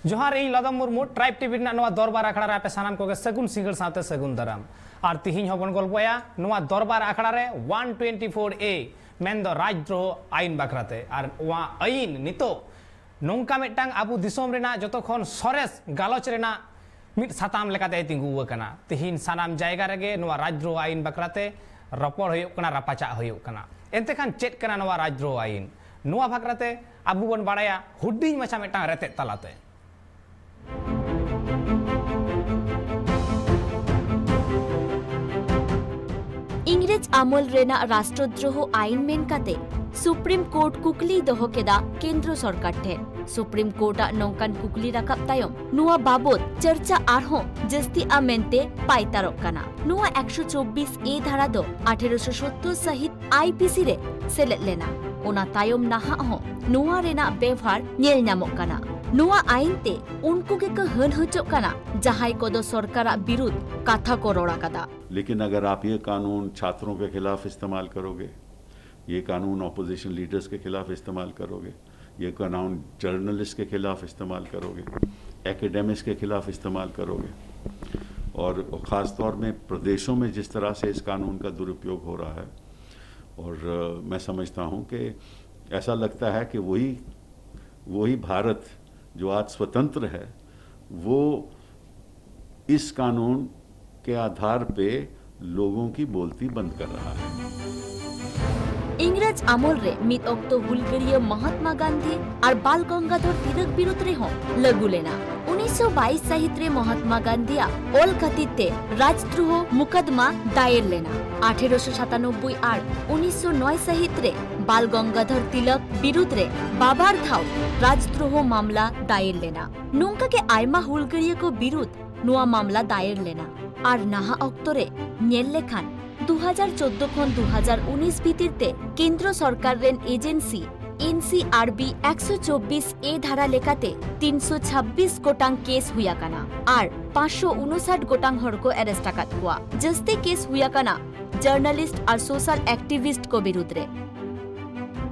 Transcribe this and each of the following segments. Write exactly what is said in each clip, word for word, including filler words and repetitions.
ᱡᱚᱦᱟᱨ, ᱤᱧ ᱞᱟᱫᱚᱢ Murmu, tribe TV ᱨᱮᱱᱟᱜ ᱱᱚᱣᱟ ᱫᱚᱨᱵᱟᱨ ᱟᱠᱷᱲᱟ ᱨᱮ ᱟᱯᱮ ᱥᱟᱱᱟᱢ ᱠᱚᱜᱮ ᱥᱟᱹᱜᱩᱱ ᱥᱤᱸᱜᱟᱹᱲ ᱥᱟᱶᱛᱮ ᱥᱟᱹᱜᱩᱱ ᱫᱟᱨᱟᱢ᱾ ᱟᱨ ᱛᱤᱦᱤᱧ ᱦᱚᱸᱵᱚᱱ ᱜᱚᱞᱯᱚᱭᱟ ᱱᱚᱣᱟ ᱫᱚᱨᱵᱟᱨ ᱟᱠᱷᱲᱟ ᱨᱮ ᱚᱣᱟᱱ ᱴᱩᱭᱮᱱᱴᱤ ᱯᱷᱳᱨ ᱮ, ᱢᱮᱱᱫᱚ ᱨᱟᱡᱽᱫᱨᱳᱦᱚ ᱟᱭᱤᱱ ᱵᱟᱠᱷᱨᱟᱛᱮ᱾ ᱟᱨ ᱱᱚᱣᱟ ᱟᱭᱤᱱ ᱱᱤᱛᱚᱜ ᱱᱚᱝᱠᱟ ᱢᱤᱫᱴᱟᱝ ᱟᱵᱚ ᱫᱤᱥᱚᱢ ᱨᱮᱱᱟᱜ ᱡᱚᱛᱚ ᱠᱷᱚᱱ ᱥᱚᱨᱮᱥ ᱜᱟᱞᱚᱪ ᱨᱮᱱᱟᱜ ᱢᱤᱫ ᱥᱟᱛᱟᱢ ᱞᱮᱠᱟᱛᱮᱭ ᱛᱤᱸᱜᱩ ᱟᱠᱟᱱᱟ᱾ ᱛᱤᱦᱤᱧ ᱥᱟᱱᱟᱢ ᱡᱟᱭᱜᱟ ᱨᱮᱜᱮ ᱱᱚᱣᱟ ᱨᱟᱡᱽᱫᱨᱳᱦᱚ ᱟᱭᱤᱱ ᱵᱟᱠᱷᱨᱟᱛᱮ ᱨᱚᱯᱚᱲ ᱦᱩᱭᱩᱜ ᱠᱟᱱᱟ, ᱨᱟᱯᱟᱪᱟᱜ ᱦᱩᱭᱩᱜ ᱠᱟᱱᱟ᱾ ᱮᱱᱛᱮ ᱠᱷᱟᱱ ᱪᱮᱫ ᱠᱟᱱᱟ ᱱᱚᱣᱟ ᱨᱟᱡᱽᱫᱨᱳᱦᱚ ᱟᱭᱤᱱ? ᱱᱚᱣᱟ ᱵᱟᱠᱷᱨᱟᱛᱮ ᱟᱵᱚ ᱵᱚᱱ ᱵᱟᱲᱟᱭᱟ ᱦᱩᱰᱤᱧ ᱢᱟᱪᱷᱟ ᱢᱤᱫᱴᱟᱝ ᱨᱮᱛᱮᱫ ᱛᱟᱞᱟᱛᱮ᱾ ᱤᱝᱨᱮᱡᱽ ᱟᱢᱚᱞ ᱨᱮᱱᱟᱜ ᱨᱟᱥᱴᱨᱚᱫᱨᱳᱦᱚ ᱟᱭᱤᱱ ᱢᱮᱱ ᱠᱟᱛᱮ ᱥᱩᱯᱨᱤᱢ ᱠᱳᱨᱴ ᱠᱩᱠᱞᱤᱭ ᱫᱚᱦᱚ ᱠᱮᱫᱟ ᱠᱮᱱᱫᱨᱚ ᱥᱚᱨᱠᱟᱨ ᱴᱷᱮᱱ᱾ ᱥᱩᱯᱨᱤᱢ ᱠᱳᱨᱴ ᱟᱜ ᱱᱚᱝᱠᱟᱱ ᱠᱩᱠᱞᱤ ᱨᱟᱠᱟᱵ ᱛᱟᱭᱚᱢ ᱱᱚᱣᱟ ᱵᱟᱵᱚᱛ ᱪᱟᱨᱪᱟ ᱟᱨᱦᱚᱸ ᱡᱟᱹᱥᱛᱤᱜᱼᱟ ᱢᱮᱱᱛᱮ ᱯᱟᱭᱛᱟᱨᱚᱜ ᱠᱟᱱᱟ᱾ ᱱᱚᱣᱟ ᱮᱠᱥᱚ ᱪᱚᱵᱵᱤᱥ ᱮ ᱫᱷᱟᱨᱟ ᱫᱚ ᱟᱴᱷᱮᱨᱚᱥᱚ ᱥᱚᱛᱛᱚᱨ ᱥᱟᱹᱦᱤᱛ ᱟᱭ ᱯᱤ ᱥᱤ ᱨᱮ ᱥᱮᱞᱮᱫ ᱞᱮᱱᱟ᱾ ᱚᱱᱟ ᱛᱟᱭᱚᱢ ᱱᱟᱦᱟᱜ ᱦᱚᱸ ᱱᱚᱣᱟ ᱨᱮᱱᱟᱜ ᱵᱮᱣᱦᱟᱨ ᱧᱮᱞ ᱧᱟᱢᱚᱜ ᱠᱟᱱᱟ᱾ ᱱᱚᱣᱟ ᱟᱭᱤᱱ ᱛᱮ ᱩᱱᱠᱩ ᱜᱮᱠᱚ ᱦᱟᱹᱱ ᱦᱚᱪᱚᱜ ᱠᱟᱱᱟ, ᱡᱟᱦᱟᱸᱭ ᱠᱚᱫᱚ ᱥᱚᱨᱠᱟᱨᱟᱜ ᱵᱤᱨᱩᱫᱷ ᱠᱟᱛᱷᱟ ᱠᱚ ᱨᱚᱲ ᱟᱠᱟᱫᱟ᱾ लेकिन अगर आप ये कानून छात्रों के खिलाफ इस्तेमाल करोगे, ये कानून अपोजिशन लीडर्स के खिलाफ इस्तेमाल करोगे, ये कानून जर्नलिस्ट के खिलाफ इस्तेमाल करोगे, एकेडमिक्स के खिलाफ इस्तेमाल करोगे, और ख़ास तौर में प्रदेशों में जिस तरह से इस कानून का दुरुपयोग हो रहा है, और अ, मैं समझता हूँ कि ऐसा लगता है कि वही वही भारत जो आज स्वतंत्र है, वो इस कानून के आधार पे लोगों की बोलती बंद कर रहा है। ᱤᱝᱨᱮᱡᱽ ᱟᱢᱚᱞ ᱨᱮ ᱢᱤᱫ ᱚᱠᱛᱚ ᱦᱩᱞᱜᱟᱹᱨᱤᱭᱟᱹ ᱢᱚᱦᱟᱛᱢᱟ ᱜᱟᱱᱫᱷᱤ ᱟᱨ ᱵᱟᱞ ᱜᱚᱝᱜᱟᱫᱷᱚᱨ ᱛᱤᱞᱚᱠ ᱵᱤᱨᱩᱫᱷ ᱨᱮᱦᱚᱸ ᱞᱟᱹᱜᱩ ᱞᱮᱱᱟ᱾ ᱩᱱᱤ ᱩᱱᱤᱥᱥᱚ ᱵᱟᱭᱤᱥ ᱥᱟᱹᱦᱤᱛ ᱨᱮ ᱢᱚᱦᱟᱛᱢᱟ ᱜᱟᱱᱫᱷᱤᱭᱟᱜ ᱚᱞ ᱠᱷᱟᱹᱛᱤᱨ ᱛᱮ ᱨᱟᱡᱽᱫᱨᱳᱦᱚ ᱢᱩᱠᱟᱫᱢᱟ ᱫᱟᱭᱮᱨ ᱞᱮᱱᱟ᱾ ᱟᱴᱷᱮᱨᱚᱥᱚ ᱥᱟᱛᱟᱱᱚᱵᱵᱳᱭ ᱟᱨ ᱩᱱᱤᱥᱥᱚ ᱱᱚᱭ ᱥᱟᱹᱦᱤᱛ ᱨᱮ ᱵᱟᱞ ᱜᱚᱝᱜᱟᱫᱷᱚᱨ ᱛᱤᱞᱚᱠ ᱵᱤᱨᱩᱫᱷ ᱨᱮ ᱵᱟᱵᱟᱨ ᱫᱷᱟᱣ ᱨᱟᱡᱽᱫᱨᱳᱦᱚ ᱢᱟᱢᱞᱟ ᱫᱟᱭᱮᱨ ᱞᱮᱱᱟ᱾ ᱱᱚᱝᱠᱟ ᱜᱮ ᱟᱭᱢᱟ ᱦᱩᱞᱜᱟᱹᱨᱤᱭᱟᱹ ᱠᱚ ᱵᱤᱨᱩᱫᱷ ᱱᱚᱣᱟ ᱢᱟᱢᱞᱟ ᱫᱟᱭᱮᱨ ᱞᱮᱱᱟ᱾ ᱟᱨ ᱱᱟᱦᱟᱜ ᱚᱠᱛᱚ ᱨᱮ ᱧᱮᱞ ᱞᱮᱠᱷᱟᱱ, ᱫᱩ ᱦᱟᱡᱟᱨ ᱪᱳᱫᱽᱫᱳ ᱠᱷᱚᱱ ᱫᱩ ᱦᱟᱡᱟᱨ ᱩᱱᱤᱥ ᱵᱷᱤᱛᱤᱨ ᱛᱮ ᱠᱮᱱᱫᱨᱚ ᱥᱚᱨᱠᱟᱨ ᱨᱮᱱ ᱮᱡᱮᱱᱥᱤ ᱮᱱ ᱥᱤ ᱟᱨ ᱵᱤ ᱮᱠᱥᱚ ᱪᱚᱵᱵᱤᱥ ᱮ ᱫᱷᱟᱨᱟ ᱞᱮᱠᱟᱛᱮ ᱛᱤᱱᱥᱚ ᱪᱷᱟᱵᱵᱤᱥ ᱜᱚᱴᱟᱝ ᱠᱮᱥ ᱦᱩᱭ ᱟᱠᱟᱱᱟ ᱟᱨ ᱯᱟᱸᱪᱥᱚ ᱩᱱᱩᱥᱟᱴ ᱜᱚᱴᱟᱝ ᱦᱚᱲ ᱠᱚ ᱟᱨᱮᱥᱴ ᱟᱠᱟᱫ ᱠᱚᱣᱟ᱾ ᱡᱟᱹᱥᱛᱤ ᱠᱮᱥ ᱦᱩᱭ ᱟᱠᱟᱱᱟ ᱡᱟᱨᱱᱟᱞᱤᱥᱴ ᱟᱨ ᱥᱳᱥᱟᱞ ᱮᱠᱴᱤᱵᱷᱤᱥᱴ ᱠᱚ ᱵᱤᱨᱩᱫᱷ ᱨᱮ᱾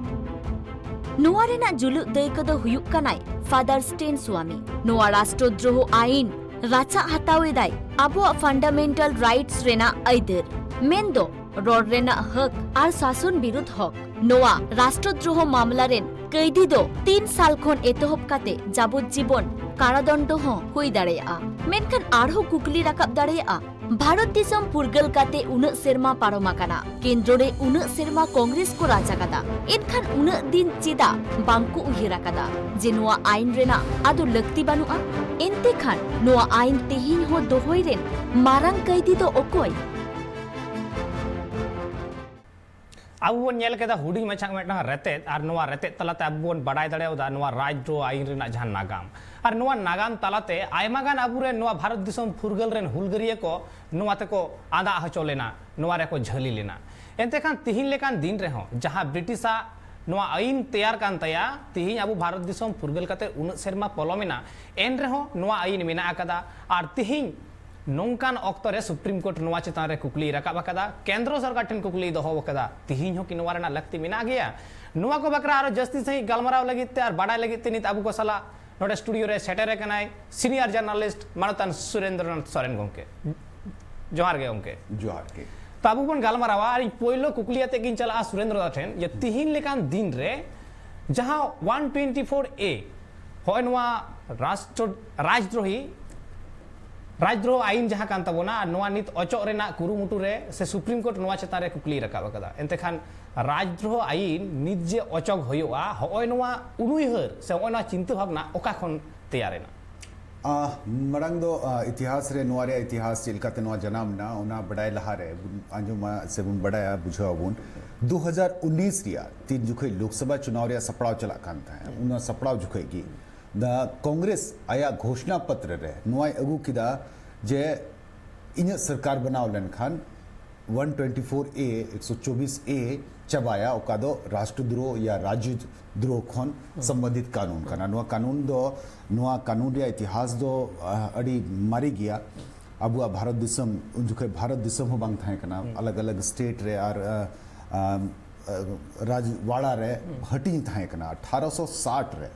ᱱᱚᱣᱟ ᱨᱮᱱᱟᱜ ᱡᱩᱞᱩᱜ ᱫᱟᱹᱭᱠᱟᱹ ᱫᱚ ᱦᱩᱭᱩᱜ ᱠᱟᱱᱟᱭ ᱯᱷᱟᱫᱟᱨ ᱥᱴᱮᱱ ᱥᱣᱟᱢᱤ᱾ ᱱᱚᱣᱟ ᱨᱟᱥᱴᱨᱚᱫᱨᱳᱦᱚ ᱟᱭᱤᱱ ᱨᱟᱪᱟᱜ ᱦᱟᱛᱟᱣ ᱮᱫᱟᱭ ᱟᱵᱚᱣᱟᱜ ᱯᱷᱟᱱᱰᱟᱢᱮᱱᱴᱟᱞ ᱨᱟᱭᱤᱴᱥ ᱨᱮᱱᱟᱜ ᱟᱹᱭᱫᱟᱹᱨ, ᱢᱮᱱᱫᱚ ᱨᱚᱲ ᱨᱮᱱᱟᱜ ᱦᱚᱠ ᱟᱨ ᱥᱟᱥᱚᱱ ᱵᱤᱨᱩᱫᱷ ᱦᱚᱠ᱾ ᱱᱚᱣᱟ ᱨᱟᱥᱴᱨᱚᱫᱨᱳᱦᱚ ᱢᱟᱢᱞᱟ ᱨᱮᱱ ᱠᱟᱹᱭᱫᱤ ᱫᱚ ᱛᱤᱱ ᱥᱟᱞ ᱠᱷᱚᱱ ᱮᱛᱚᱦᱚᱵ ᱠᱟᱛᱮ ᱡᱟᱵᱚᱡᱡᱤᱵᱚᱱ ᱠᱟᱨᱟᱫᱚᱱᱰᱚ ᱦᱚᱸ ᱦᱩᱭ ᱫᱟᱲᱮᱭᱟᱜᱼᱟ᱾ ᱢᱮᱱᱠᱷᱟᱱ ᱟᱨᱦᱚᱸ ᱠᱩᱠᱞᱤ ᱨᱟᱠᱟᱵ ᱫᱟᱲᱮᱭᱟᱜᱼᱟ, ᱵᱷᱟᱨᱚᱛ ᱫᱤᱥᱚᱢ ᱯᱷᱩᱨᱜᱟᱹᱞ ᱠᱟᱛᱮ ᱩᱱᱟᱹᱜ ᱥᱮᱨᱢᱟ ᱯᱟᱨᱚᱢ ᱟᱠᱟᱱᱟ, ᱠᱮᱱᱫᱨᱚ ᱨᱮ ᱩᱱᱟᱹᱜ ᱥᱮᱨᱢᱟ ᱠᱚᱝᱜᱨᱮᱥ ᱠᱚ ᱨᱟᱡᱽ ᱟᱠᱟᱫᱟ, ᱮᱱᱠᱷᱟᱱ ᱩᱱᱟᱹᱜ ᱫᱤᱱ ᱪᱮᱫᱟᱜ ᱵᱟᱝ ᱠᱚ ᱩᱭᱦᱟᱹᱨ ᱟᱠᱟᱫᱟ ᱡᱮ ᱱᱚᱣᱟ ᱟᱭᱤᱱ ᱨᱮᱱᱟᱜ ᱟᱫᱚ ᱞᱟᱹᱠᱛᱤ ᱵᱟᱹᱱᱩᱜᱼᱟ? ᱮᱱᱛᱮ ᱠᱷᱟᱱ ᱱᱚᱣᱟ ᱟᱭᱤᱱ ᱛᱮᱦᱮᱧ ᱦᱚᱸ ᱫᱚᱦᱚᱭ ᱨᱮᱱ ᱢᱟᱨᱟᱝ ᱠᱟᱹᱭᱫᱤ ᱫᱚ ᱚᱠᱚᱭ? ᱟᱵᱚ ᱵᱚᱱ ᱧᱮᱞ ᱠᱮᱫᱟ ᱦᱩᱰᱤᱧ ᱢᱟᱪᱷᱟ ᱢᱤᱫᱴᱟᱝ ᱨᱮᱛᱮᱫ, ᱟᱨ ᱱᱚᱣᱟ ᱨᱮᱛᱮᱫ ᱛᱟᱞᱟᱛᱮ ᱟᱵᱚ ᱵᱚᱱ ᱵᱟᱰᱟᱭ ᱫᱟᱲᱮᱭᱟᱫᱟ ᱱᱚᱣᱟ ᱨᱟᱡᱽᱫᱨᱳᱦᱚ ᱟᱭᱤᱱ ᱨᱮᱱᱟᱜ ᱡᱟᱦᱟᱸ ᱱᱟᱜᱟᱢ᱾ ᱟᱨ ᱱᱚᱣᱟ ᱱᱟᱜᱟᱢ ᱛᱟᱞᱟᱛᱮ ᱟᱭᱢᱟ ᱜᱟᱱ ᱟᱵᱚᱨᱮᱱ ᱱᱚᱣᱟ ᱵᱷᱟᱨᱚᱛ ᱫᱤᱥᱚᱢ ᱯᱷᱩᱨᱜᱟᱹᱞ ᱨᱮᱱ ᱦᱩᱞᱜᱟᱹᱨᱤᱭᱟᱹ ᱠᱚ ᱱᱚᱣᱟ ᱛᱮᱠᱚ ᱟᱸᱫᱟᱜ ᱦᱚᱪᱚ ᱞᱮᱱᱟ, ᱱᱚᱣᱟ ᱨᱮᱠᱚ ᱡᱷᱟᱹᱞᱤ ᱞᱮᱱᱟ᱾ ᱮᱱᱛᱮ ᱠᱷᱟᱱ ᱛᱤᱦᱤᱧ ᱞᱮᱠᱟᱱ ᱫᱤᱱ ᱨᱮᱦᱚᱸ ᱡᱟᱦᱟᱸ ᱵᱨᱤᱴᱤᱥᱟᱜ ᱱᱚᱣᱟ ᱟᱹᱭᱤᱱ ᱛᱮᱭᱟᱨ ᱠᱟᱱ ᱛᱟᱭᱟ, ᱛᱤᱦᱤᱧ ᱟᱵᱚ ᱵᱷᱟᱨᱚᱛ ᱫᱤᱥᱚᱢ ᱯᱷᱩᱨᱜᱟᱹᱞ ᱠᱟᱛᱮ ᱩᱱᱟᱹᱜ ᱥᱮᱨᱢᱟ ᱯᱚᱞᱚᱢᱮᱱᱟ, ᱮᱱ ᱨᱮᱦᱚᱸ ᱱᱚᱣᱟ ᱟᱹᱭᱤᱱ ᱢᱮᱱᱟᱜ ᱟᱠᱟᱫᱟ᱾ ᱟᱨ ᱛᱤᱦᱤᱧ ᱱᱚᱝᱠᱟᱱ ᱚᱠᱛᱚ ᱨᱮ ᱥᱩᱯᱨᱤᱢ ᱠᱳᱨᱴ ᱱᱚᱣᱟ ᱪᱮᱛᱟᱱ ᱨᱮ ᱠᱩᱠᱞᱤᱭ ᱨᱟᱠᱟᱵ ᱟᱠᱟᱫᱟ, ᱠᱮᱱᱫᱨᱚ ᱥᱚᱨᱠᱟᱨ ᱴᱷᱮᱱ ᱠᱩᱠᱞᱤᱭ ᱫᱚᱦᱚ ᱟᱠᱟᱫᱟ, ᱛᱤᱦᱤᱧ ᱦᱚᱸ ᱠᱤ ᱱᱚᱣᱟ ᱨᱮᱱᱟᱜ ᱞᱟᱹᱠᱛᱤ ᱢᱮᱱᱟᱜ ᱜᱮᱭᱟ? ᱱᱚᱣᱟ ᱠᱚ ᱵᱟᱠᱷᱨᱟ ᱟᱨᱚ ᱡᱟᱹᱥᱛᱤ ᱥᱟᱺᱦᱤᱡ ᱜᱟᱞᱢᱟᱨᱟᱣ ᱞᱟᱹᱜᱤᱫ ᱛᱮ ᱟᱨ ᱵᱟᱰᱟᱭ ᱞᱟᱹᱜᱤᱫ ᱛᱮ ᱱᱤᱛ ᱟᱵᱚ ᱠᱚ ᱥᱟᱞᱟᱜ ᱱᱚᱰᱮ ᱥᱴᱩᱰᱤᱭᱳ ᱨᱮ ᱥᱮᱴᱮᱨ ᱟᱠᱟᱱᱟᱭ ᱥᱤᱱᱤᱭᱟᱨ ᱡᱟᱨᱱᱟᱞᱤᱥᱴ ᱢᱟᱱᱚᱛᱟᱱ ᱥᱩᱨᱮᱱᱫᱨᱚᱱᱟᱛᱷ ᱥᱚᱨᱮᱱ ᱜᱚᱢᱠᱮ᱾ ᱡᱚᱦᱟᱨ ᱜᱮ ᱜᱚᱢᱠᱮ᱾ ᱡᱚᱦᱟᱨ ᱜᱮ᱾ ᱛᱚ ᱟᱵᱚ ᱵᱚᱱ ᱜᱟᱞᱢᱟᱨᱟᱣᱟ, ᱟᱨ ᱤᱧ ᱯᱳᱭᱞᱳ ᱠᱩᱠᱞᱤ ᱟᱛᱮ ᱜᱤᱧ ᱪᱟᱞᱟᱜᱼᱟ ᱥᱩᱨᱮᱱᱫᱨᱚ ᱫᱟ ᱴᱷᱮᱱ, ᱡᱮ ᱛᱤᱦᱤᱧ ᱞᱮᱠᱟᱱ ᱫᱤᱱ ᱨᱮ ᱡᱟᱦᱟᱸ ᱚᱣᱟᱱ ᱴᱩᱭᱮᱱᱴᱤ ᱯᱷᱳᱨ ᱮ, ᱦᱚᱸᱜᱼᱚᱭ ᱱᱚᱣᱟ ᱨᱟᱥᱴᱨᱚ ᱨᱟᱡᱽᱫᱨᱳᱦᱤ ᱨᱟᱡᱽᱫᱨᱳᱦᱚ ᱟᱭᱤᱱ ᱡᱟᱦᱟᱸ ᱠᱟᱱ ᱛᱟᱵᱚᱱᱟ, ᱟᱨ ᱱᱚᱣᱟ ᱱᱤᱛ ᱚᱪᱚᱜ ᱨᱮᱱᱟᱜ ᱠᱩᱨᱩᱢᱩᱴᱩ ᱨᱮ ᱥᱮ ᱥᱩᱯᱨᱤᱢ ᱠᱳᱨᱴ ᱱᱚᱣᱟ ᱪᱮᱛᱟᱱ ᱨᱮ ᱠᱩᱠᱞᱤᱭ ᱨᱟᱠᱟᱵ ᱟᱠᱟᱫᱟ᱾ ᱮᱱᱛᱮ ᱠᱷᱟᱱ ᱨᱟᱡᱽᱫᱨᱳᱦᱚ ᱟᱭᱤᱱ ᱱᱤᱛ ᱡᱮ ᱚᱪᱚᱜ ᱦᱩᱭᱩᱜᱼᱟ, ᱦᱚᱸᱜᱼᱚᱭ ᱱᱚᱣᱟ ᱩᱱᱩᱭᱦᱟᱹᱨ ᱥᱮ ᱦᱚᱸᱜᱼᱚᱭ ᱱᱚᱣᱟ ᱪᱤᱱᱛᱟᱹ ᱵᱷᱟᱵᱽᱱᱟ ᱚᱠᱟ ᱠᱷᱚᱱ ᱛᱮᱭᱟᱨ ᱮᱱᱟ? ᱟ, ᱢᱟᱲᱟᱝ ᱫᱚ, ᱟ, ᱤᱛᱤᱦᱟᱥ ᱨᱮ, ᱱᱚᱣᱟ ᱨᱮᱭᱟᱜ ᱤᱛᱤᱦᱟᱥ ᱪᱮᱫ ᱞᱮᱠᱟᱛᱮ ᱱᱚᱣᱟ ᱡᱟᱱᱟᱢ ᱮᱱᱟ, ᱚᱱᱟ ᱵᱟᱰᱟᱭ ᱞᱟᱦᱟ ᱨᱮ ᱵᱚᱱ ᱟᱸᱡᱚᱢᱟ ᱥᱮ ᱵᱚᱱ ᱵᱟᱰᱟᱭᱟ, ᱵᱩᱡᱷᱟᱹᱣ ᱟᱵᱚᱱ᱾ ᱫᱩ ᱦᱟᱡᱟᱨ ᱩᱱᱤᱥ ᱨᱮᱭᱟᱜ ᱛᱤᱱ ᱡᱚᱠᱷᱮᱡ ᱞᱳᱠᱥᱚᱵᱷᱟ ᱪᱩᱱᱟᱣ ᱨᱮᱭᱟᱜ ᱥᱟᱯᱲᱟᱣ ᱪᱟᱞᱟᱜ ᱠᱟᱱ ᱛᱟᱦᱮᱸᱫ, ᱚᱱᱟ ᱥᱟᱯᱲᱟᱣ ᱡᱚᱠᱷᱮᱡ ᱜᱮ ᱫᱟ ᱠᱚᱝᱜᱨᱮᱥ ᱟᱭᱟᱜ ᱜᱷᱳᱥᱱᱟ ᱯᱚᱛᱨᱚ ᱨᱮ ᱱᱚᱣᱟᱭ ᱟᱹᱜᱩ ᱠᱮᱫᱟ ᱡᱮ ᱤᱧᱟᱹᱜ ᱥᱚᱨᱠᱟᱨ ᱵᱮᱱᱟᱣ ᱞᱮᱱᱠᱷᱟᱱ ᱚᱣᱟᱱ ᱴᱩᱭᱮᱱᱴᱤ ᱯᱷᱳᱨ ᱮ, ᱮᱠᱥᱚ ᱪᱚᱵᱵᱤᱥ ᱮ ᱪᱟᱵᱟᱭᱟ, ᱚᱠᱟ ᱫᱚ ᱨᱟᱥᱴᱨᱚ ᱫᱨᱳᱦ ᱭᱟ ᱨᱟᱡᱽᱡᱚ ᱫᱨᱳᱦ ᱠᱷᱚᱱ ᱥᱚᱢᱵᱚᱱᱫᱷᱤᱛ ᱠᱟᱹᱱᱩᱱ ᱠᱟᱱᱟ᱾ ᱱᱚᱣᱟ ᱠᱟᱹᱱᱩᱱ ᱫᱚ, ᱱᱚᱣᱟ ᱠᱟᱹᱱᱩᱱ ᱨᱮᱭᱟᱜ ᱤᱛᱤᱦᱟᱥ ᱫᱚ, ᱟ, ᱟᱹᱰᱤ ᱢᱟᱨᱮ ᱜᱮᱭᱟ᱾ ᱟᱵᱚᱣᱟᱜ ᱵᱷᱟᱨᱚᱛ ᱫᱤᱥᱚᱢ ᱩᱱ ᱡᱚᱠᱷᱮᱡ ᱵᱷᱟᱨᱚᱛ ᱫᱤᱥᱚᱢ ᱦᱚᱸ ᱵᱟᱝ ᱛᱟᱦᱮᱸ ᱠᱟᱱᱟ, ᱟᱞᱟᱜᱽ ᱟᱞᱟᱜᱽ ᱥᱴᱮᱴ ᱨᱮ ᱟᱨ, ᱟ, ᱟ, ᱨᱟᱡᱽᱣᱟᱲᱟ ᱨᱮ ᱦᱟᱹᱴᱤᱧ ᱛᱟᱦᱮᱸ ᱠᱟᱱᱟ᱾ ᱟᱴᱷᱟᱨᱚᱥᱚ ᱥᱟᱴ ᱨᱮ,